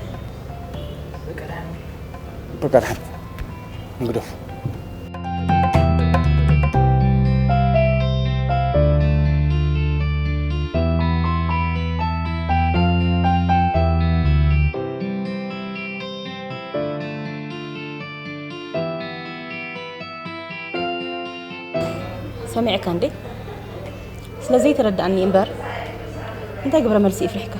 በቃ ድሓን ንግደፎ። ሰሚዕካ እንዴ? ስለ ዘይተረዳእኒ እምበር እንታይ ግብረ መልሲ ይፍርሕካ?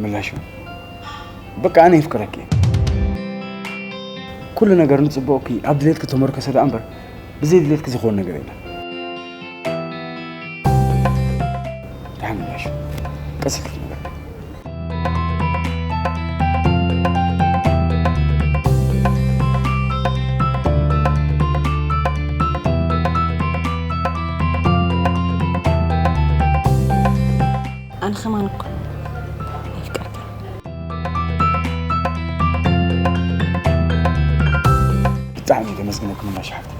ምላሹ በቃ ኣነ ይፍቅረኪ። ኩሉ ነገር ንጽቡቕኪ ኣብ ድሌትኪ ተመርኮሰ ደኣ እምበር ብዘይ ድሌትኪ ዝኸውን ነገር የለን። ደሓን ምላሹ ቀስ ኢልኪ ትነግረኒ። ኣነ ከማን እኮ የፍቅረካ። ብጣዕሚ ተመስግነኩም እናሽ ሓፍቲ።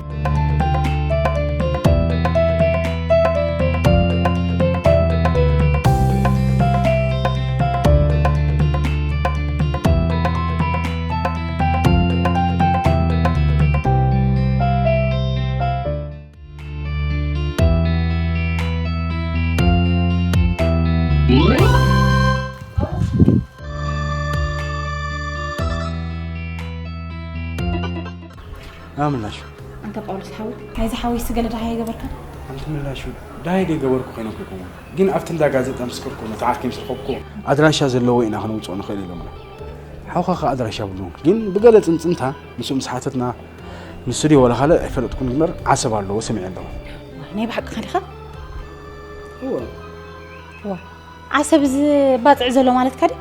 ኣምላሽ። ኣንታ ጳውሎስ ሓወይ፣ ናይዚ ሓወይሲ ገለ ደሃይ ገበርካ? ኣንቲ ምላሹ ደሃይ ገበርኩ ኮይነ እኮ ይኮኑ። ግን ኣብቲ እንዳ ጋዜጣ ምስክርኩ ነቲ ዓርኪ ምስ ረኸብኩ ኣድራሻ ዘለዎ ኢና ክነውፅኦ ንኽእል ኢሎምና። ሓውኻ ኸዓ ኣድራሻ የብሉን። ግን ብገለ ፅምፅምታ ንሱ ምስ ሓተትና ንሱ ድዩ ወላ ካልእ ኣይፈለጥኩን እምበር ዓሰብ ኣለዎ ሰሚዐ ኣለኹ። ናይ ብሓቅኻ ዲኻ? እወ። እዋ። ዓሰብ እዚ ባጽዕ ዘሎ ማለትካ ድዩ?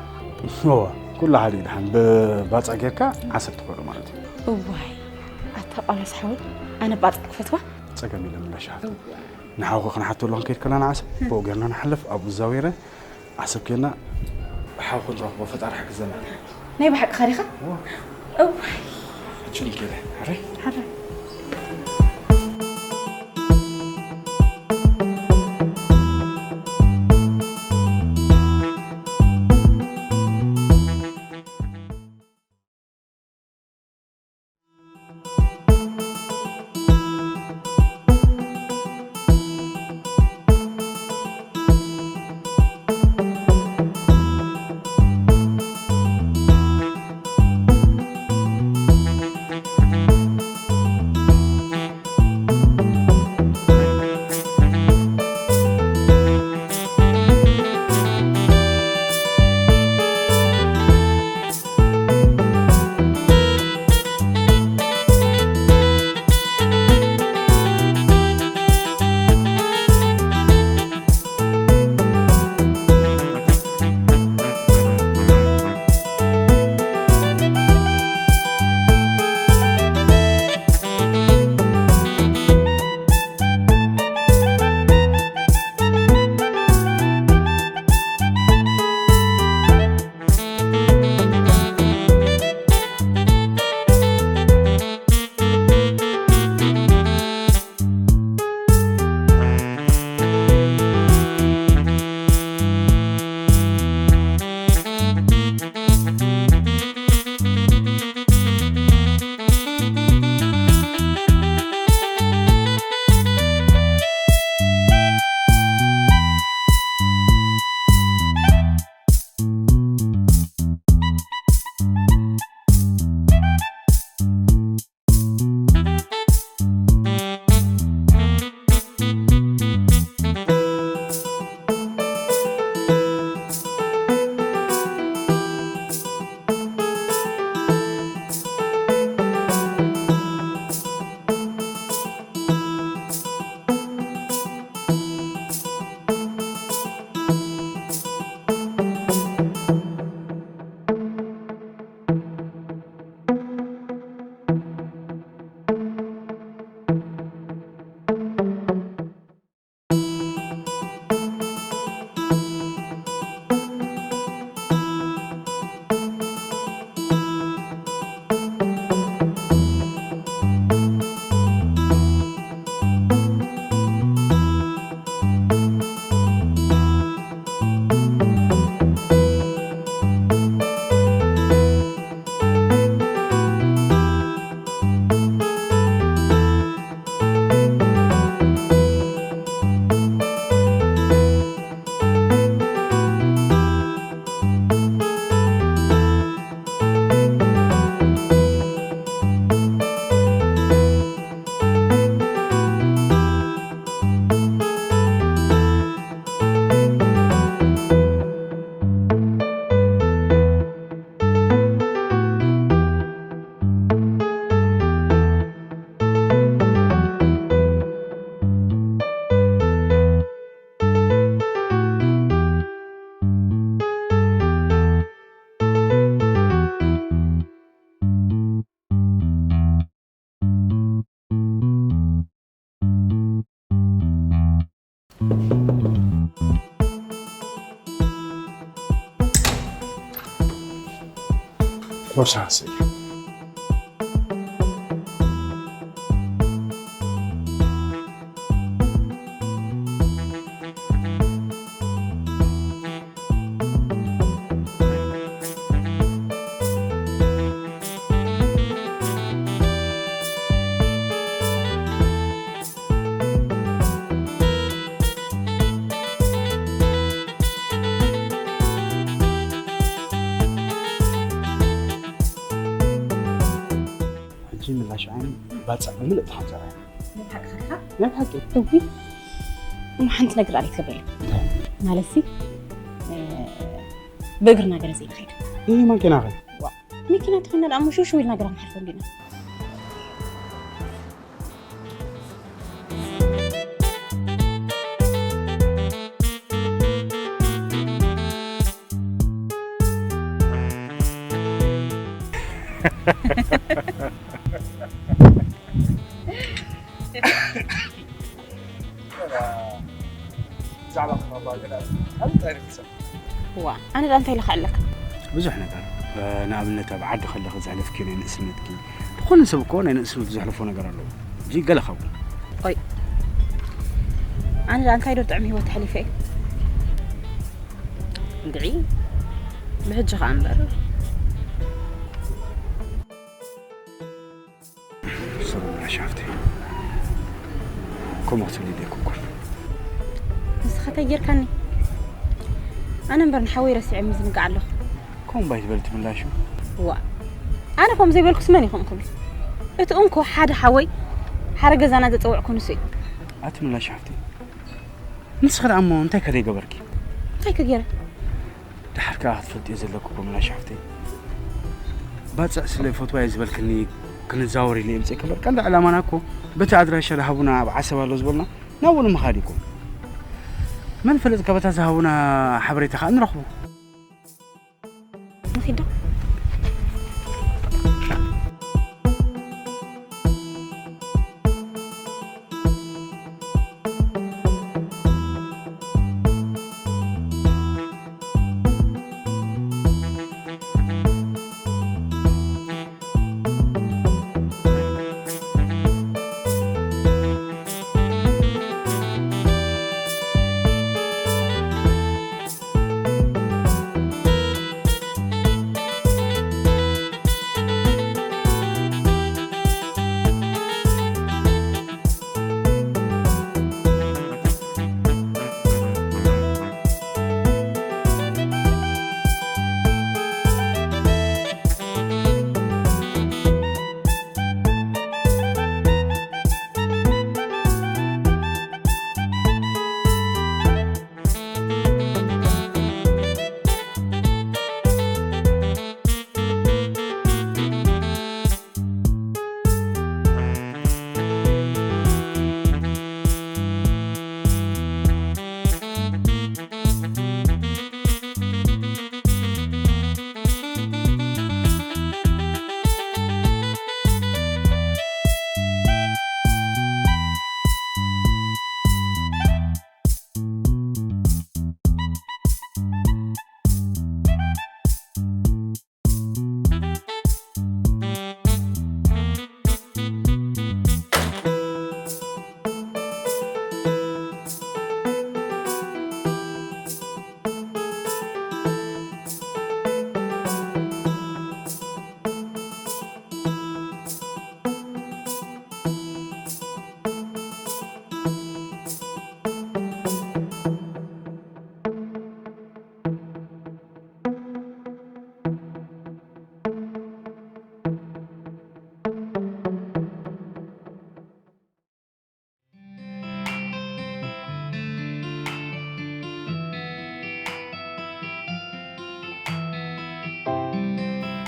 እወ፣ ኩሉ ሓደ እዩ። ደሓን ብባጽዕ ጌርካ ዓሰብ ትኸዶ ማለት እዩ። እዋይ፣ ኣታ ጳውሎስ ሓወይ፣ ኣነ ባጽዕ ክፈትዋ? ጸገም የለን ምላሽ ሓፍቲ። ንሓውኺ ክንሓቶ ኣለኹ ክንከይድ ከለና ዓሰብ ብኡ ጌርና ንሓልፍ፣ ኣብኡ ዛዊረ ዓሰብ ኬድና ሓው ክንረኽቦ ፈጣሪ ሓግዘና። ናይ ብሓቅኻ ዲኻ? እወ። እዋይ። ሕጂ ንኬደ። ሕራይ? ሕራይ። ሶሳሲ። ሕጂ ምላሽ ዓይኒ ባጽዕ ብምልእ ተሓንጸረ። ናይ ብሓቂ ኸልካ? ናይ ብሓቂ። እዊ፣ እሞ ሓንቲ ነገር ኣሪክ ገበየ። እንታይ? ማለትሲ፣ እ፣ ብእግርና ገለ ዘይንኸይድ። ይህ ማኪና ኸ? ዋ፣ መኪና ተኾይና ደኣ እሞ ሽው ሽው ኢልና ገለ ክንሓልፈሉ ኢና። ብዛዕባ ክነባ ገለ ኣንታይ ርክሰ? ዋ፣ ኣነ ደኣ እንታይ ኢለ ክኣለካ? ብዙሕ ነገር። እ፣ ንኣብነት ኣብ ዓዲ ከለኺ ዘሕለፍክዮ ናይ ንእስነትኪ። ዝኾነ ሰብ እኮ ናይ ንእስነቱ ዘሕለፎ ነገር ኣለዎ። ሕጂ ገለ ካብኡ። ቆይ። ኣነ ደኣ እንታይ ዶ ጥዑም ህይወት ኣሕሊፈ እየ? እንድዒ። ብሕጂ ኸኣ እምበር። ሰብና ሻፍቲ። ከምኡ ክትብል ኢለ ኣይኮንኩን። ንስኻ እንታይ ጌርካኒ? ኣነ እምበር ንሓወይ ረሲዐ ምዝንጋዕ ኣለኹ። ከምኡ ባይ ትበል ትምላሹ? ዋ። ኣነ ከምኡ ዘይበልኩስ መን እዩ ከምኡ ክብል? እቲ እንኮ ሓደ ሓወይ ሓረ ገዛና ዘጸውዕኩ ንሱ እዩ። ኣቲ ምላሽ ሓፍቲ። ንስኺ ደኣ እሞ እንታይ ከ ዘይገበርኪ? እንታይ ከ ገይረ? ደሓር ከኣ ክትፈልጥዮ ዘለኪ እኮ ምላሽ ሓፍተይ። ባጽዕ ስለ ፈትዋ እየ ዝበልክኒ ክንዛወር ኢለ እየ ምጽኤ ክበር። ቀንዲ ዕላማና እኮ በቲ ኣድራሻ ዝሃቡና ኣብ ዓሰብ ኣሎ ዝበሉና ናብኡ ንምኻድ እዩ እኮ። መን ፈለጥ ካባታ ዝሃቡና ሓበሬታ ከኣ ንረኽቦ። ንኺድ ዶ?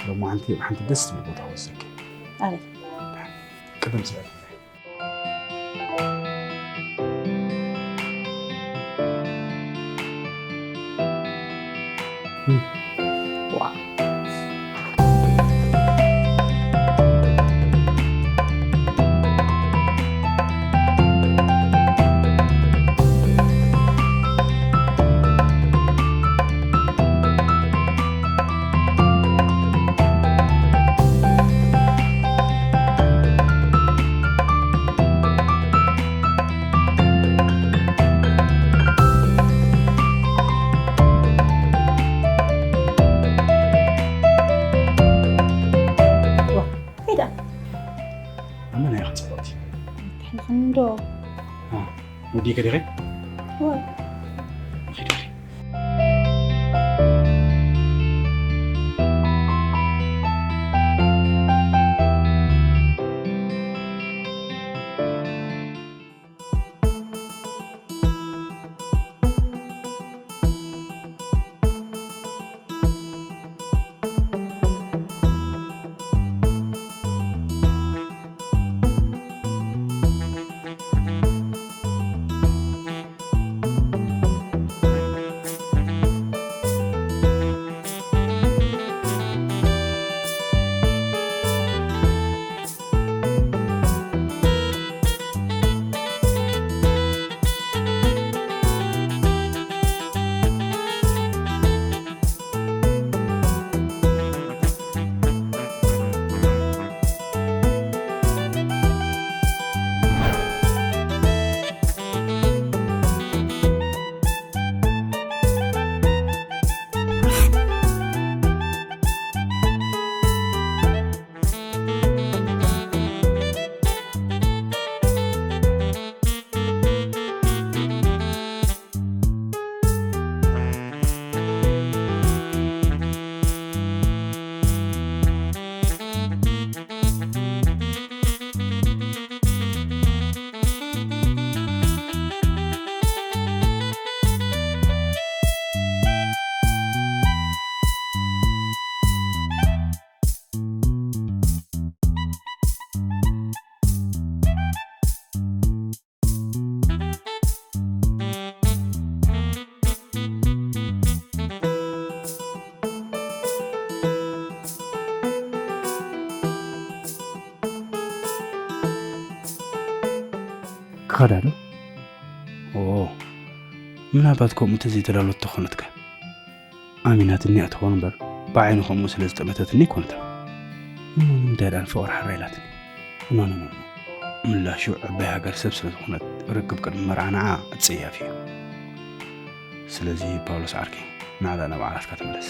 ሎማዓንቲ ኣብ ሓንቲ ደስ ትብል ቦታ ወስደኪ። ኣበይ? ቅድም ዝበለ። ዋ። መን እያ ጽብቕቲ? ትሕልኽኒ ዶ? እ፣ ወዲእኪ ዲኺ? እወ። ኺዲ ኺዲ። ክኸዳ ዶ? ኦ፣ ምናልባት ከምኡ ተዘይተዳሎት ተኾነትካ። ኣሚናትኒ እያ ትኸውን እምበር፣ ብዓይኒ ከምኡ ስለ ዝጠመተትኒ ኣይኮነትን። እሞ ንምንታይ ደኣ ንፍቕሪ ሓራ ኢላትኒ? ኖ፣ ኖ፣ ኖ፣ ኖ። ምላሹ ዕባይ ሃገር ሰብ ስለ ዝኾነት፣ ርክብ ቅድሚ መርዓ ንዓ ኣጸያፊ እዩ። ስለዚ ፓውሎስ ዓርከይ፣ ናዕላ ናብ ዓራትካ ተመለስ።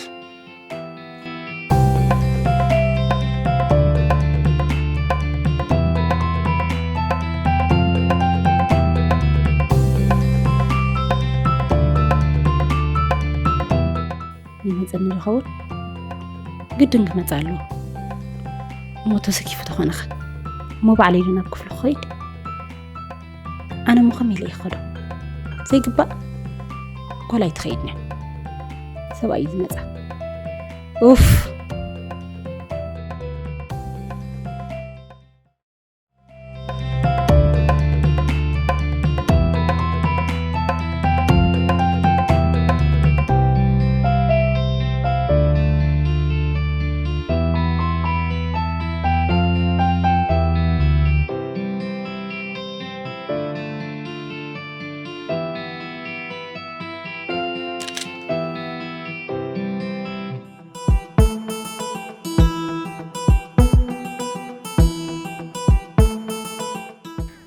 ይመጸኒ ዝኸውን ግድን ክመጽእ ኣለዎ። እሞ ተሰኪፉ ተኾነኸ? እሞ ባዕለይ ዶ ናብ ክፍሉ ክኸይድ? ኣነ እሞ ከመይ ኢለ ይኸዶ? ዘይግባእ ጓል ኣይትኸይድን እያ። ሰብኣይ እዩ ዝመጻ። ኡፍ!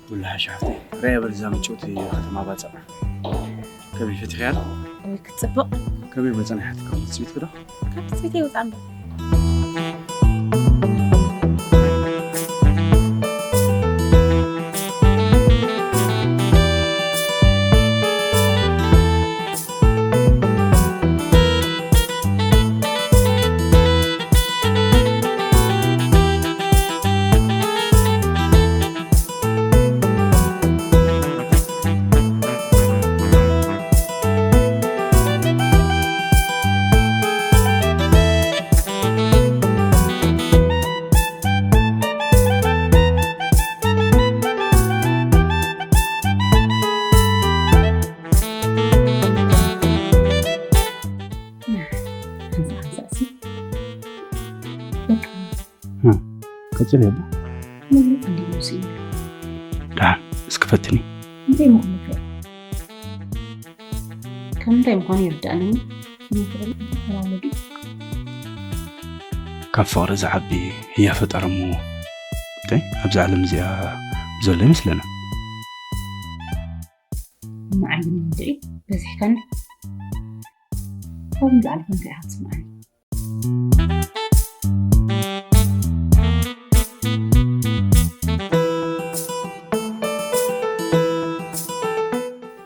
ወላሂ ሓፍተይ፣ ርኣያ በል እዛ ምጭውቲ ከተማ ባጽዕ። ከመይ ፈቲኽያ ዶ? ወይ ክትጽብቕ። ከመይ መጸና ሓትካ ትጽቢት ክዶ? ካብ ትጽቢት ይውጻ እምበር። ሓንሳእ ሓንሳእ ሲ በቃ። እ፣ ቀጽል እባ። መግለጺ እንዲህ ነው ሲል ደሓን እስኪ ፈትኒ። እንታይ ምዃኑ ይፈልጥ? ካብ ምንታይ ምዃኑ ይርዳእኒ። ይፈልጥ ይፈላለ ድዩ? ካብ ፍቕሪ ዝዓቢ ህያ ፈጠረ እሞ እንታይ ኣብዚ ዓለም እዚኣ ዘሎ ይመስለና። ንዓይ ግን እንድዒ በዚሕካኒ። ካብኡ ንላዕሊ ከ እንታይ ኢኻ ትስምዓኒ?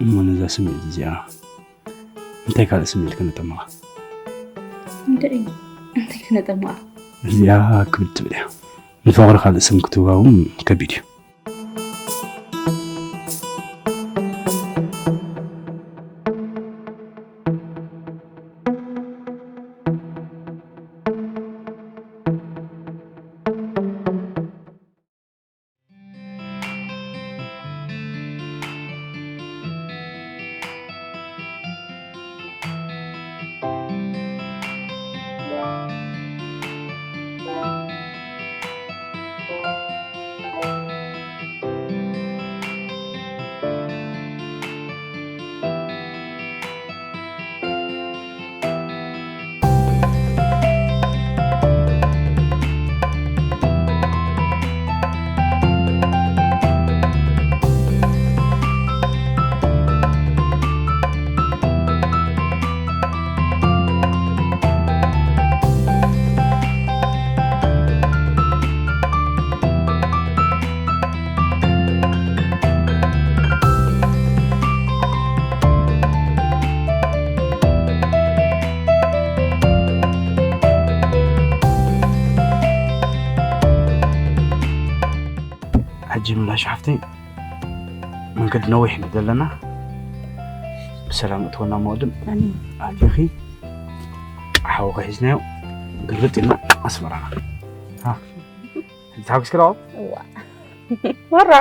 እሞ ነዛ ስምዒት እዚኣ እንታይ ካልእ ስምዒት ከነጠምቓ? እንታይ እንታይ ክነጠምቓ? እዚኣ ክብድ ትብል እያ። ንፍቕሪ ካልእ ስም ክትህባ እውን ከቢድ እዩ። ሕጂ ምላሽ ሓፍተይ መንገዲ ነዊሕ እዩ ዘለና። ብሰላም እትወና መወድም ኣቲኺ ሓውኺ ሒዝናዮ ግርጥ ኢልና ኣስመራና። ተሓጉስኪ ዶ? መራ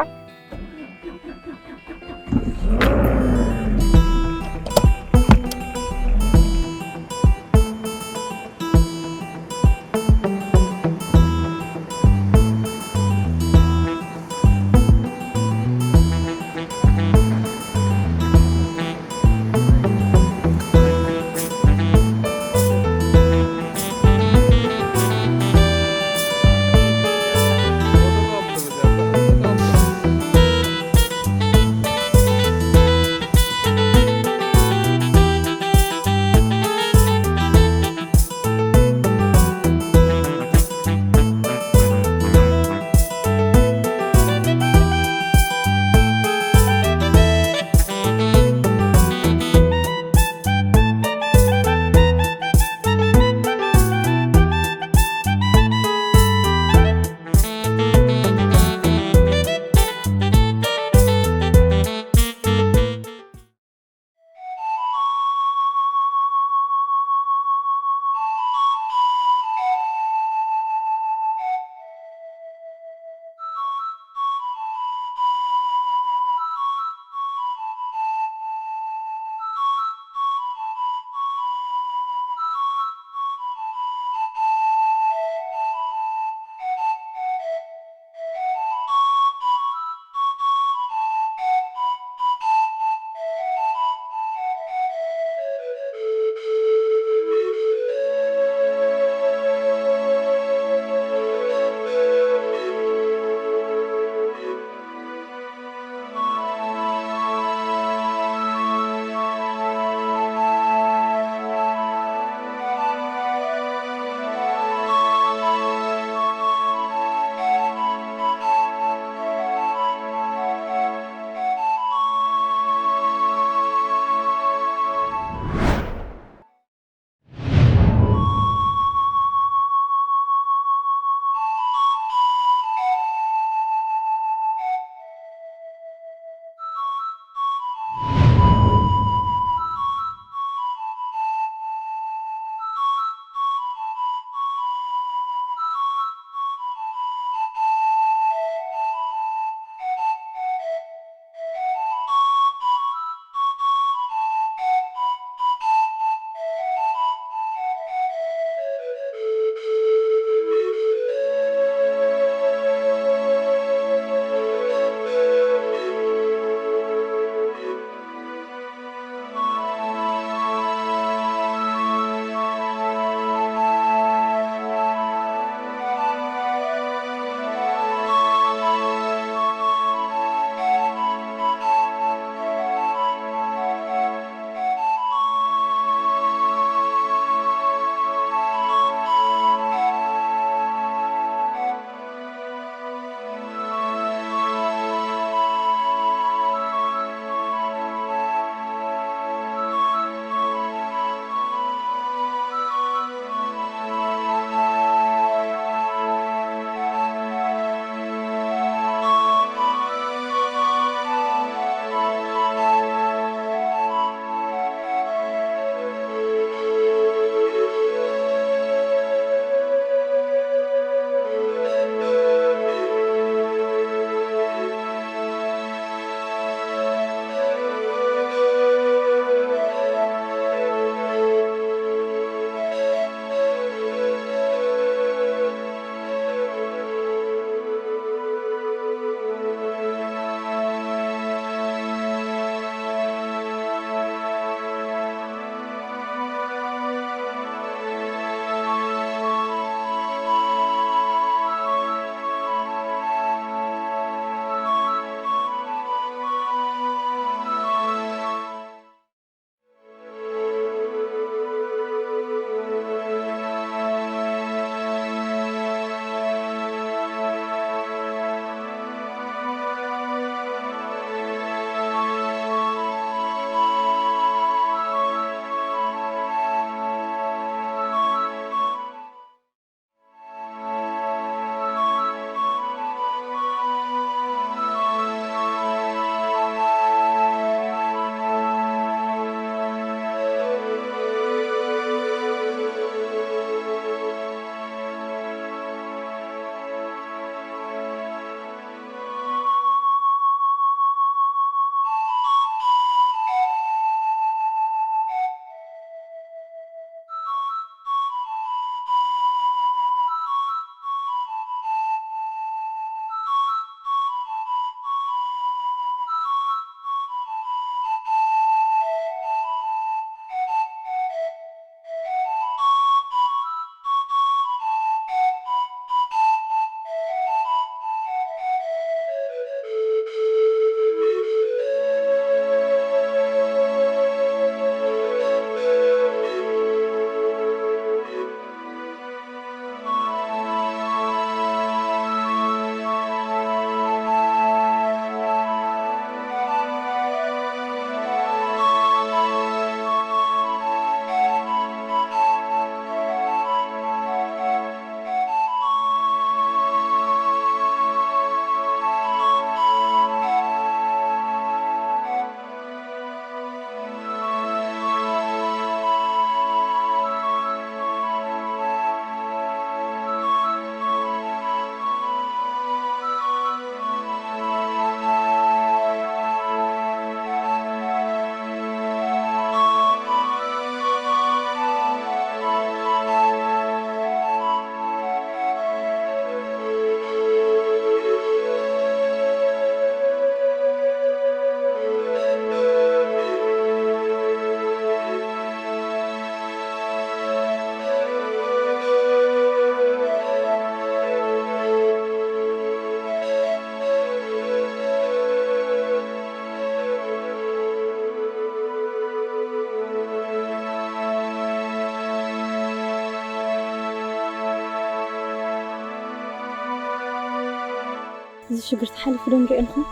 እዚ ሽግር ተሓሊፉ ዶ ንሪኦ ንኾን?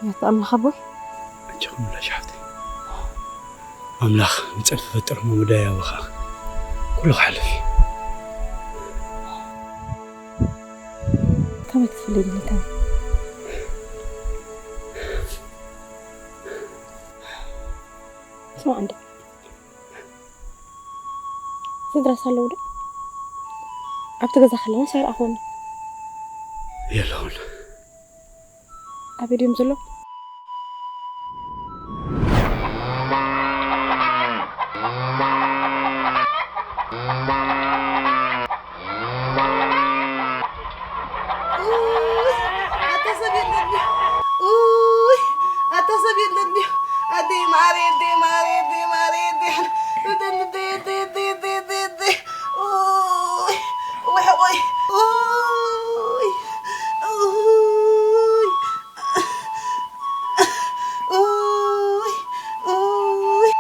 ያታ ኣምላኽ ኣቦይ። ኣጆኺ ሙላሽ ሓፍተይ። ኣምላኽ ንጸድፊ ፈጠርሞ መዳይ ኣባኻ። ኩሉ ክሓልፍ እዩ። ከመይ ክትፍለይ ደሊካ? ስማዕ እንደ ስድራስ ኣለዉ ዶ? ኣብቲ ገዛ ከለናስ ኣይረኣኹን። የለውን። ኣበይ ድዮም ዘለዉ? ኡይ፣ ኣታ ሰብ የለን ድዩ? ኡይ፣ ኣታ ሰብ የለን ድዩ? ኣደይ ማረይ፣ ኣደይ ማረይ፣ ኣደይ ማረይ፣ ኣደይ ሓን-፣ ኣደይ፣ ኣደይ፣ ኣደይ። ኡይ፣ ወይ፣ ወይ። ኡይ፣ ኡይ፣ ኡይ፣ ኡይ።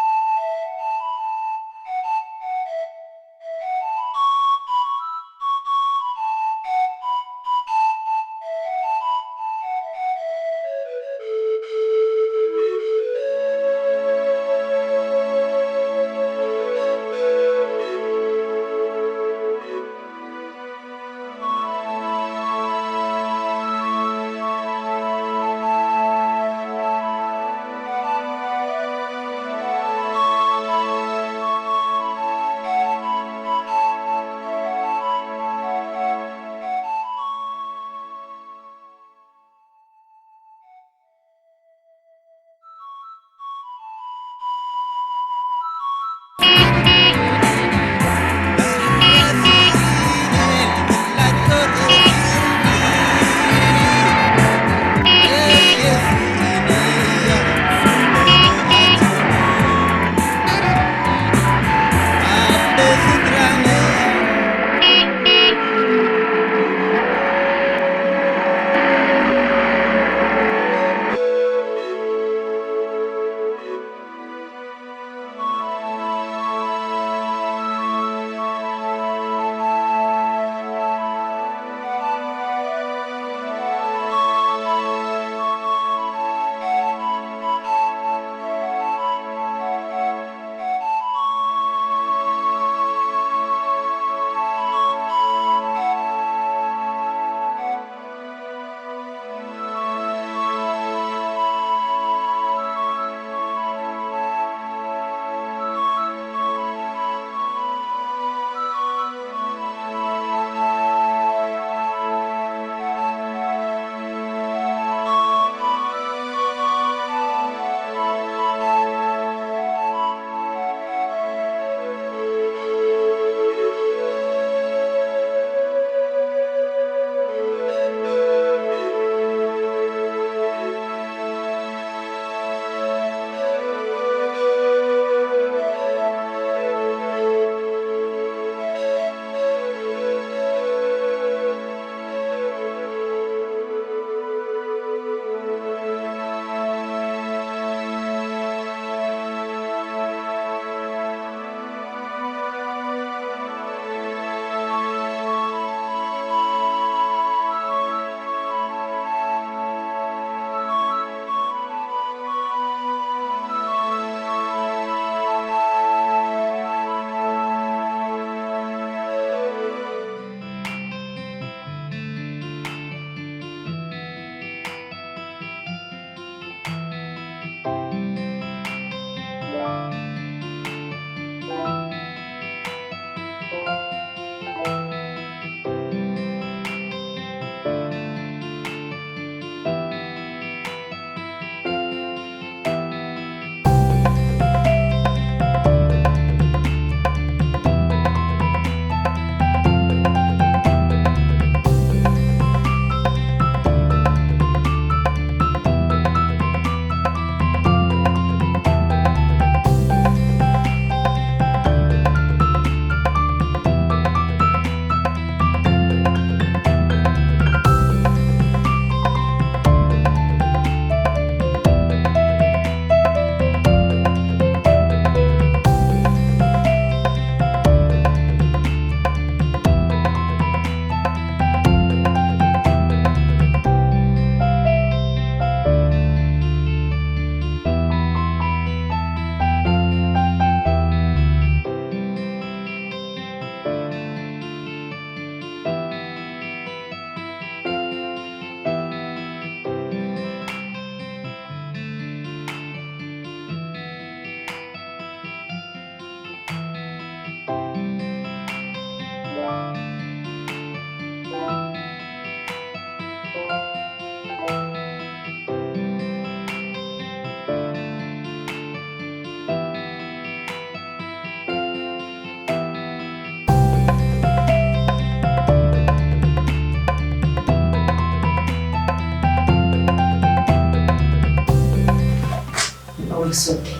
ምስ ወደይ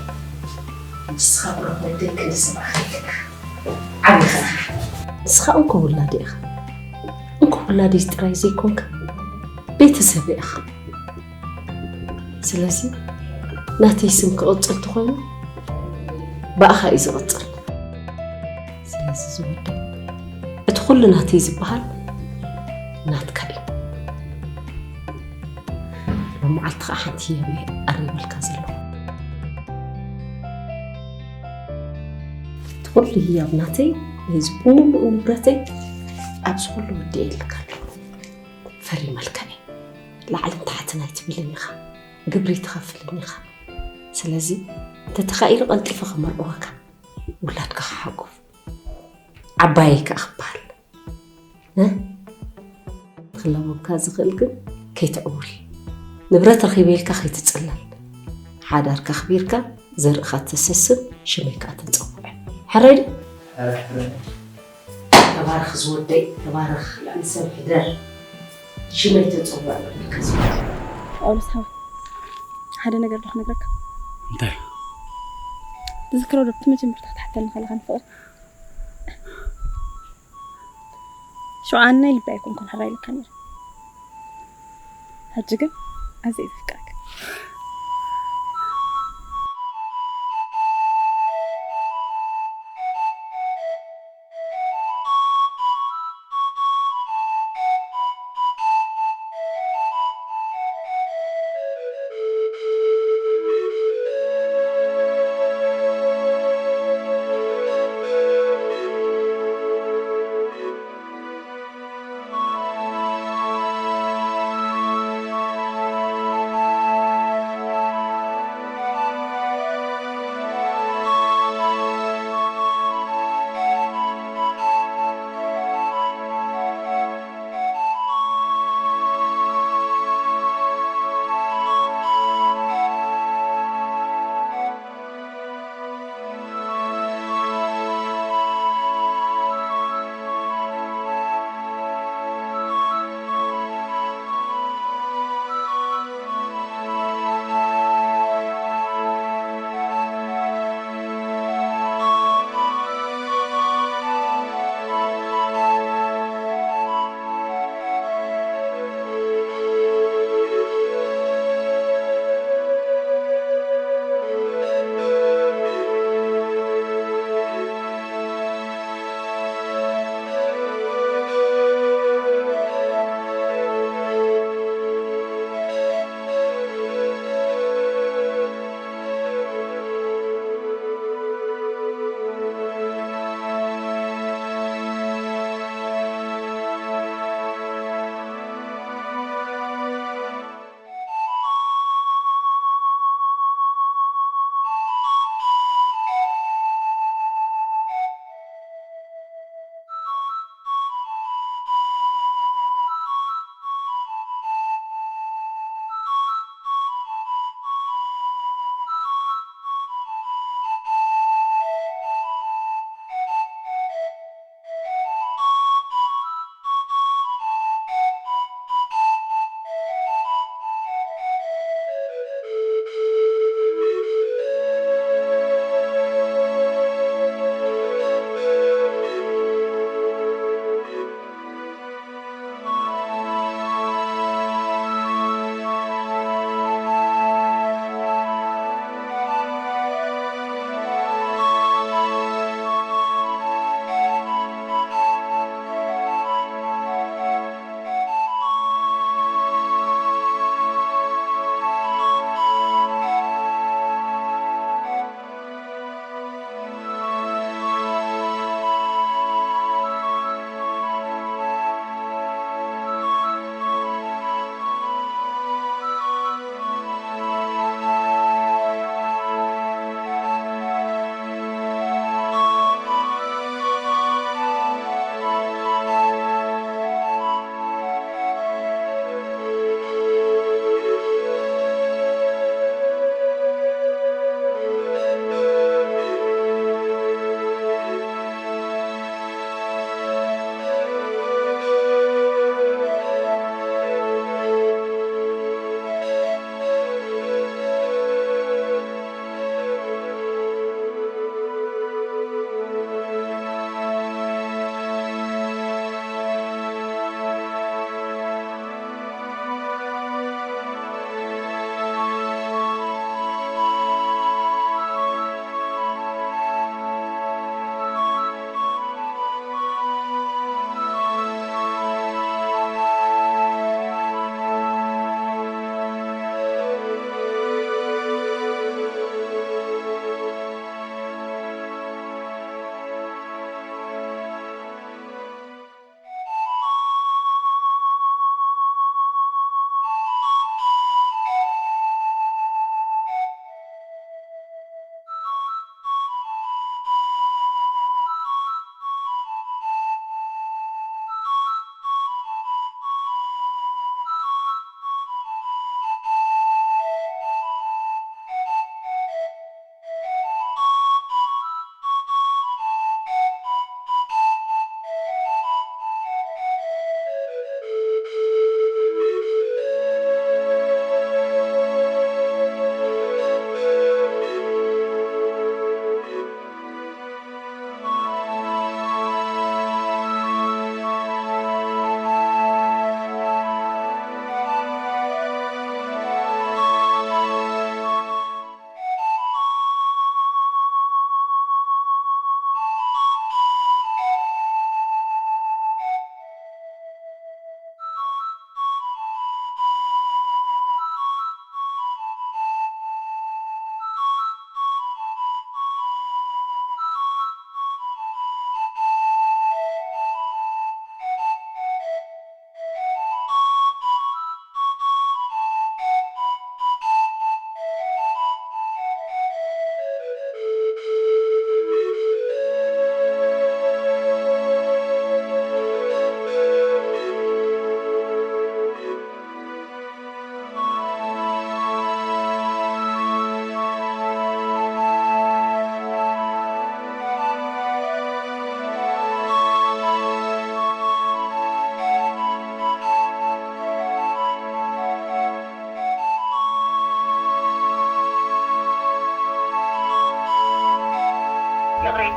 ንስኻ ብሩኽ ወደይ ክንዲ ሰብኣኻ ኢኻ ዓቢኻ ኢኻ። ንስኻ እንኮ ውላደይ ኢኻ። እንኮ ውላደይ ጥራይ ዘይኮንካ ቤተሰበይ ኢኻ። ስለዚ ናተይ ስም ክቕጽል ተኾይኑ ብኣኻ እዩ ዝቕጽል። ስለዚ ዝወደይ እቲ ኩሉ ናተይ ዝበሃል ናትካ እዩ። ሎመዓልቲ ከዓ ሓንቲ ህያብ እየ ኣሪበልካ ዘለኹ። እቲ ኩሉ ህያብ ናተይ፣ ነዚ ብምሉኡ ንብረተይ ኣብዚ ኩሉ ወዲኤልካ ኣለኹ። ፈሪመልካ እየ። ላዕልን ታሕትን ኣይትብልን ኢኻ፣ ግብሪ ኣይትኸፍልን ኢኻ። ስለዚ እንተተኻኢሉ ቀልጢፈ ከመርዕወካ፣ ውላድካ ክሓቁፍ፣ ዓባየይ ከዓ ክበሃል። እ? ክላበካ ዝኽእል ግን ከይትዕውል፣ ንብረት ረኺበ ኢልካ ከይትጽለል፣ ሓዳርካ ኣኽቢርካ ዘርእኻ ተሰስን ሽመይ ከዓ ተጸውዕ። ሕራይ ድዩ? ተባረኽ ዝወደይ፣ ተባረኽ ልዕሊ ሰብ ሕደር፣ ሽመይ ተጸውዕ ልዕሊ ከስብ። ጳውሎስ ሓወይ፣ ሓደ ነገር ዶ ክነግረካ? እንታይ? ትዝክሮ ዶ ኣብቲ መጀመርታ ክትሓተኒ ከለኻ ንፍቕሪ? ሽዑ ኣነ ናይ ልቢ ኣይኮንኩን ሕራይ ኢለካ ነይረ። ሕጂ ግን ኣዝየ ዘፍቅረካ።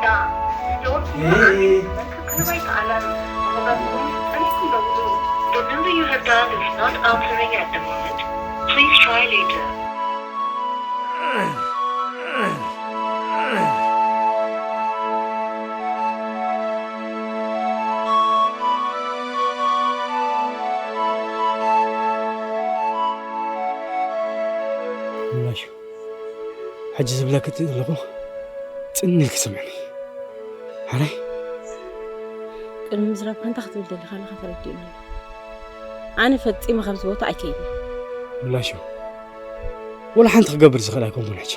Hey. The number you have dialed is not answering at the moment. Please try later. ምላሽ ሕጂ ዝብለኪ ዘለኹ ጽን ኢልኪ ስምዕኒ። ሓራይ? ቅድሚ ምዝራብካ እንታይ ክትብል ደሊኻ ኣለኻ ተረዲኡኒ ኣሎ። ኣነ ፈጺመ ካብዚ ቦታ ኣይከይድን። ምላሽ፣ ወላ ሓንቲ ክገብር ዝኽእል ኣይኮንኩን ሕጂ።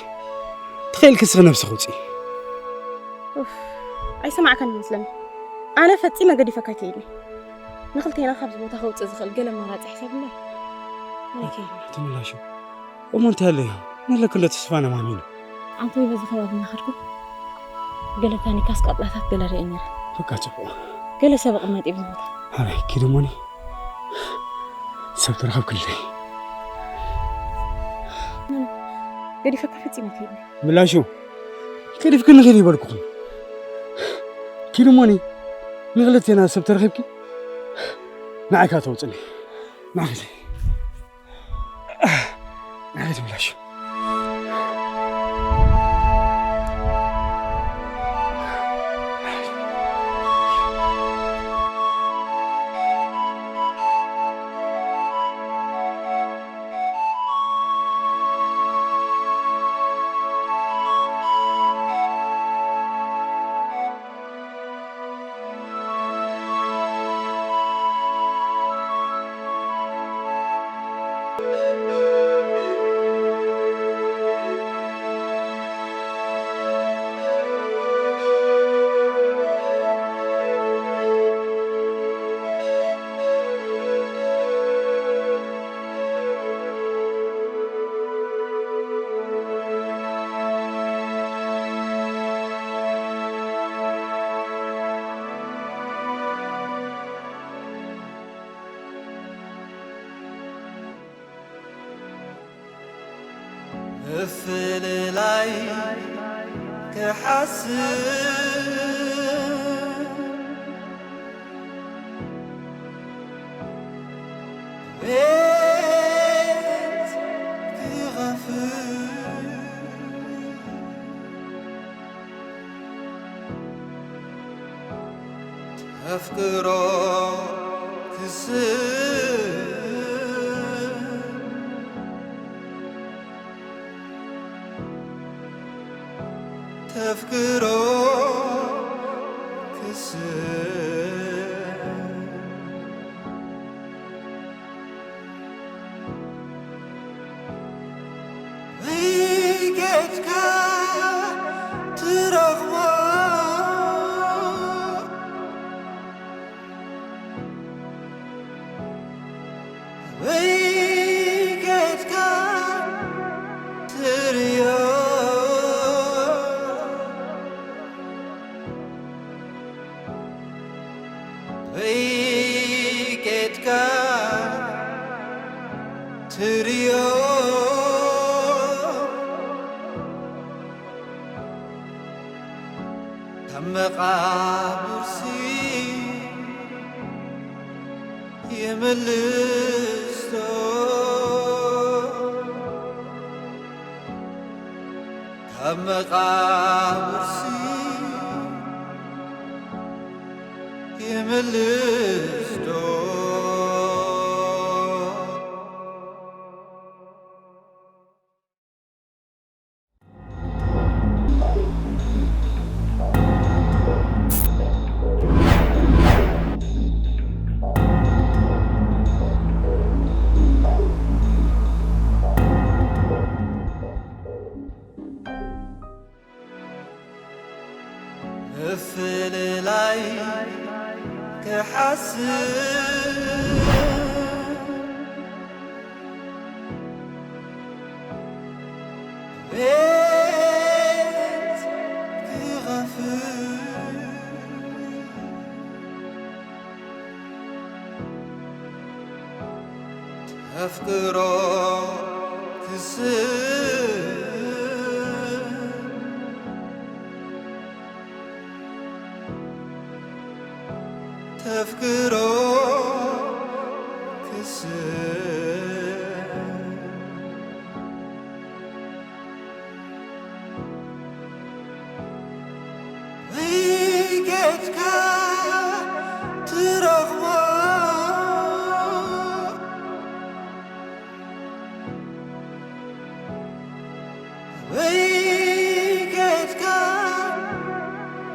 ተኸኢልኪ እስኺ ነብስኺ ውጽኢ። ኡፍ፣ ኣይሰማዕካን ይመስለኒ። ኣነ ፈጺመ ገዲፈካ ኣይከይድን። ንኽልቴና ካብዚ ቦታ ከውጽእ ዝኽእል ገለ ኣማራጺ ሕሰብለይ። ኣነ ኣይከይድን። ኣቲ ምላሽ፣ እሞ እንታይ ኣሎ? ንለክሎ ተስፋ ነማሚኑ። ኣንተ በዚ ከባቢ እናኸድኩ ገለ ታኒካስ ቃጥላታት ገለ ርእየ ነይረ። በቃ ጽቡቕ። ገለ ሰብ እቕመጥ እዩ ብዝቦታ። ኣበይ ኪዱ እሞኒ? ሰብ ተረኸብክለይ። ገዲፈካ ፈጺመ ከይድኒ። ምላሹ፣ ገዲፍክኒ ኺዲ ይበልኩኹም። ኪዱ እሞኒ፣ ንኽልቴና ሰብ ተረኺብኪ፣ ንዓይ ካተውጽኒ። ንዓይ ኺዲ። ንዓይ ኺዲ ምላሹ። ምፍልላይ ክሓስብ ቤት ክኸፍት ኣፍቅሮ ክስብ ተፍቅሮ ክስብ ወይ ጌድካ ትረኽቦ ወይ ጌድካ ትርእዮ ወይ ጌድካ ትርእዮ ካብ መቓብርሲ ይምልስቶ ካብ መቓብርሲ ይምልስቶ ምፍልላይ ክሓስብ ቤት ክኸፍት ኣፍቅሮ ክስብ ኣፍቅሮ ክስእ ወይ ጌድካ ትረኽቦ ወይ ጌድካ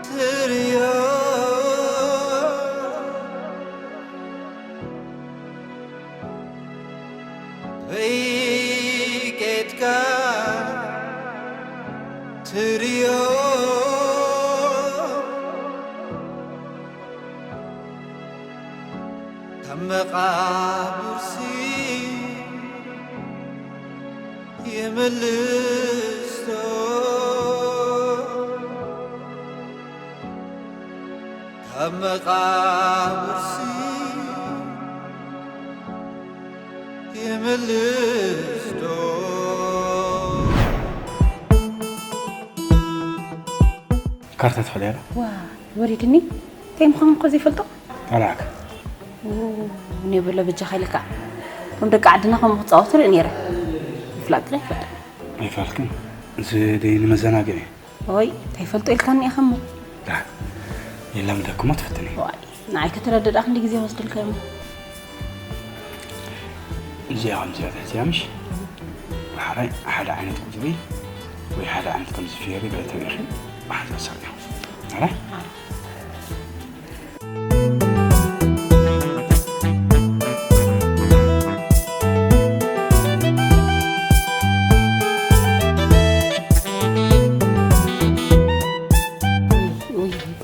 ትርእዮ ወይ ጌድካ ትርእዮ ካብ መቓብርሲ ይምልስቶ ካብ መቓብርሲ ይምልስቶ ካርታ ትኽእልያ ዶ? ዋ ወሪድኒ እንታይ ምዃኑ እኮ ዘይፈልጦ ኣላክ ኔብሎ በጃኻ ኢልካ እቶም ደቂ ዓድና ከምኡ ክፃወቱ ርኢ ነይረ ምፍላጥ ጥራይ ይፈልጦ ኣይፋልክን እዚ ደይ ንመዘናግዒ ወይ እንታይ ይፈልጦ ኢልካኒ ኢኻ እሞ ዳ የላምደኩሞ ትፍትኒ ዋይ ንዓይ ከተረድእ ደኣ ክንደይ ግዜ ወስድልካ እሞ እዚኣ ከምዚኣ ትሕዝያ ምሽ ሓራይ ሓደ ዓይነት ቁፅሪ ወይ ሓደ ዓይነት ከምዚ ፌሪ ገለ ተሪኺ ብሓንሳብ ሰርያ ሓራይ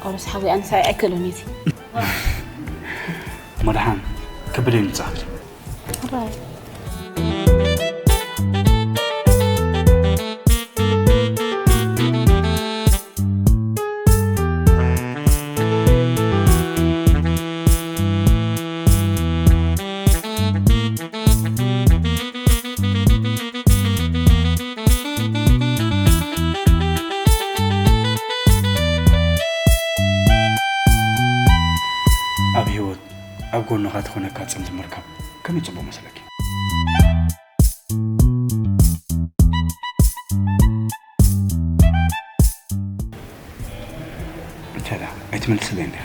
ጳውሎስ ሓወይ ኣነስ ኣይኣይከሎን እዩ መድሓን ክብደይ ምፃኽሪ ኣብ ህይወት ኣብ ጎንኻ ትኾነካ ፅምዲ ምርካብ ከመይ ፅቡቅ መስለኪ እንተዳ ኣይትመልስለይ እንዲያ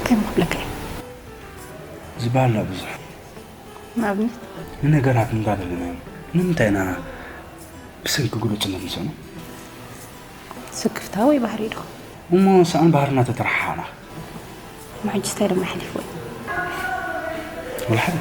ከም ክብለካ እዩ ዝበሃል ብዙሕ ንኣብነት ንነገራት እንዳደለናዮም ንምንታይ ኢና ብሰንኪ ግሉጽነት ንሰኑ ስክፍታ ወይ ባህሪ ዶ እሞ ሰኣን ባህርና ተተረሓሓና መሕጅስታይ ድማ ሓሊፍዎ ወላ ሓደ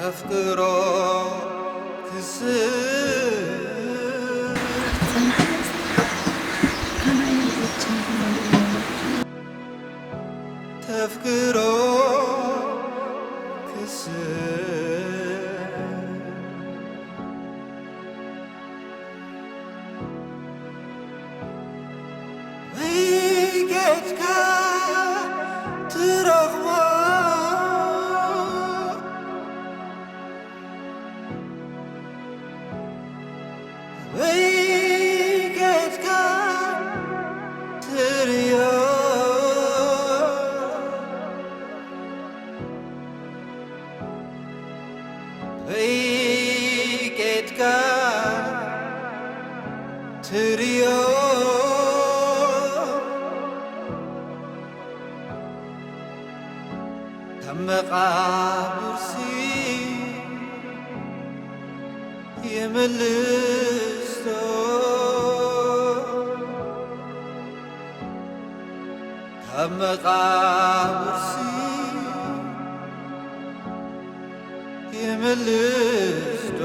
ኣፍቅሮ ክስብ ተፍቅሮ ክስብ ወይ ጌድካ ትረኽቦ ወይ ጌድካ ትርእዮ ወይ ጌድካ ትርእዮ ካብ መቓብርሲ ይምልስቶ ካብ መቓብርሲ ይምልስቶ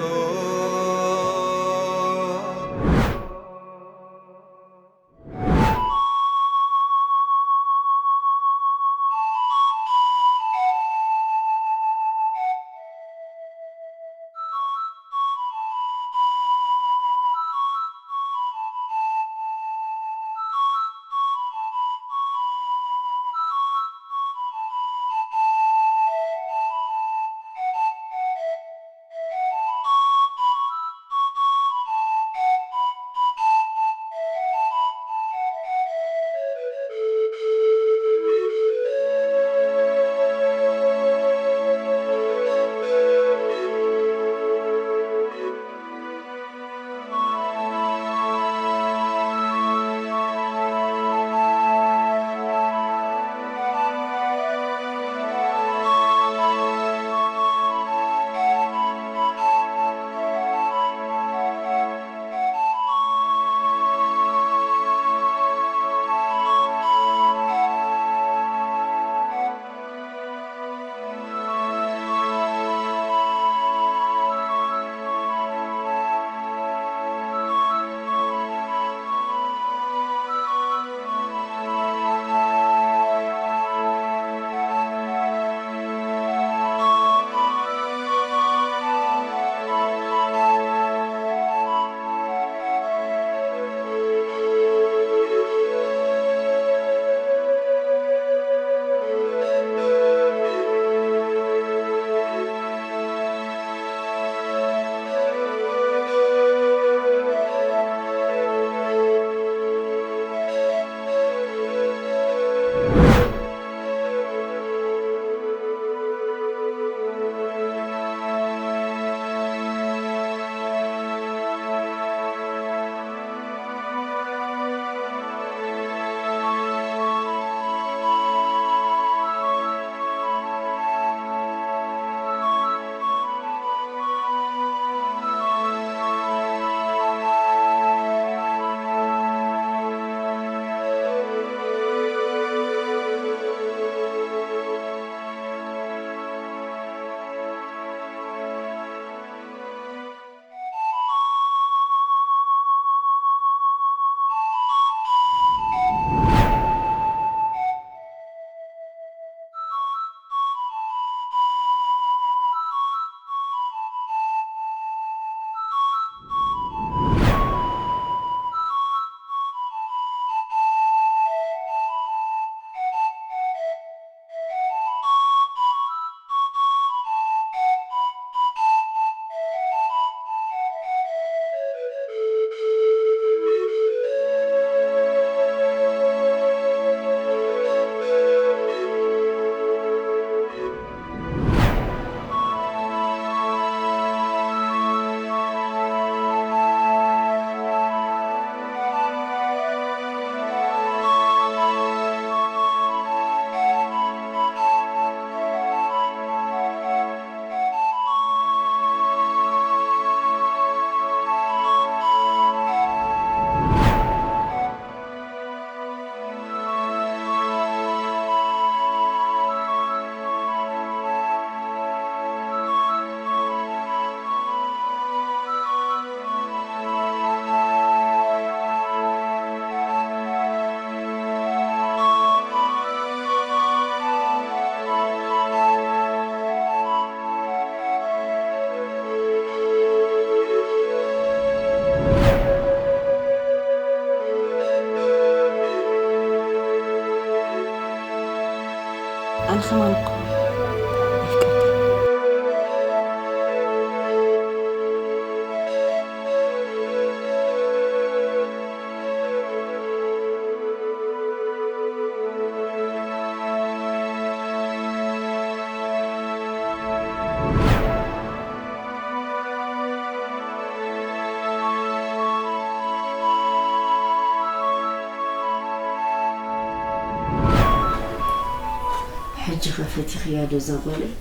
ፈቲኽያ ዶ እዛ ጓለይ?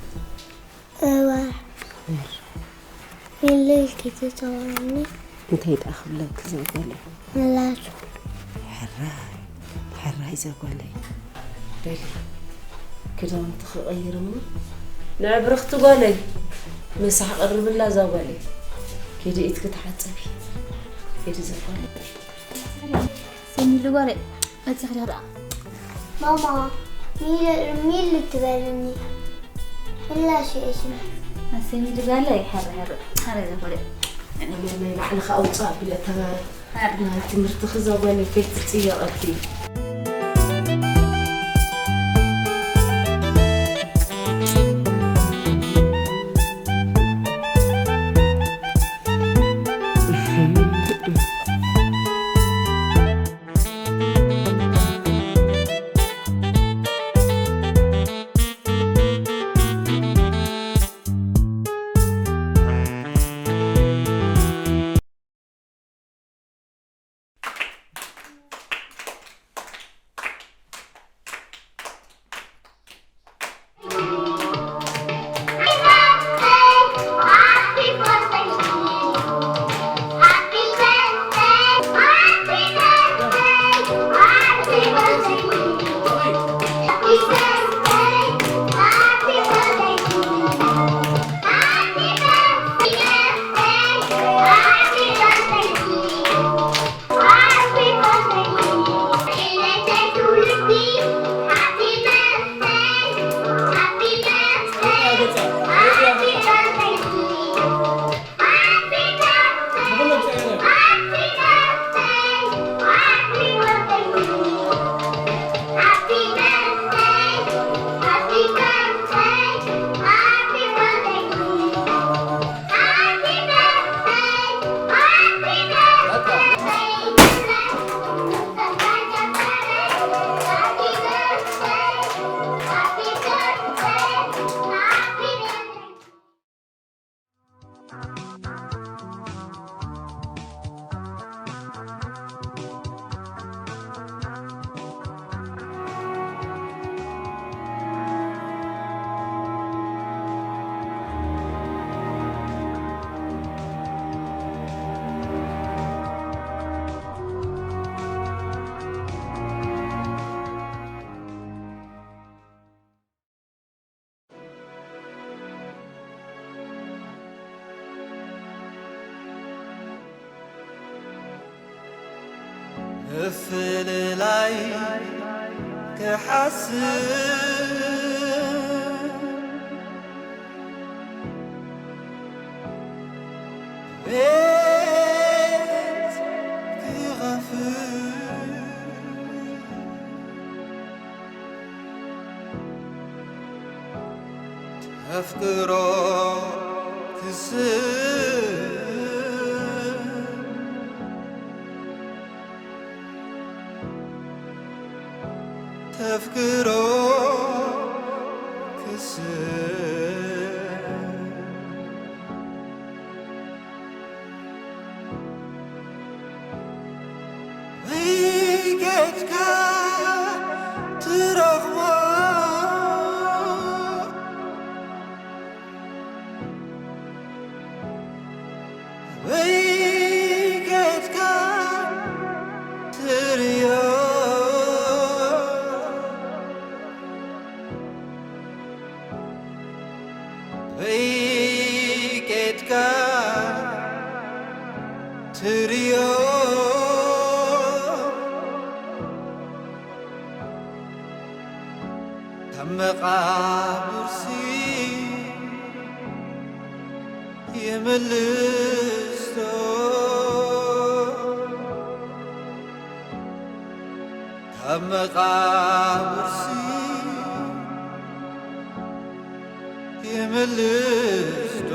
እዋ። ሚለይ ክትተወኒ። እንታይ ደኣ ክብለኪ እዛ ጓለይ? ምላሱ። ሕራይ፣ ሕራይ እዛ ጓለይ። በሊ፣ ክዳውንቲ ክቐይር እሞ ንዕብርኽቲ ጓለይ ምሳሕ ቀርብላ እዛ ጓለይ። ኪዲ ኢድኪ ተሓጸቢ። ኪዲ እዛ ጓለይ። ሰሚሉ ጓለይ፣ መጺኺ ዲኺ ደኣ? ማማ፣ ሚል-፣ ሚል ትበልኒ። ምላሽ የእስኒ። ኣሰይ፣ ሚል ጓለይ፣ ሕረ፣ ሕረ፣ ሕረ ዘኾደ። ናይ ላዕልኻ ኣውፅእ ኣቢለ እታ ናይ ትምህርትኺ እዛ ጓለይ ከይትፅየቐኪ። ምፍልላይ ክሓስብ ቤት ክኸፍት ኣፍቅሮ ክስብ ተፍቅሮ ክስብ ወይ ጌድካ ትረኽቦ ወይ ጌድካ ትርእዮ ወይ ጌድካ ትርእዮ ካብ መቓብርሲ ይምልስቶ ካብ መቓብርሲ ይምልስቶ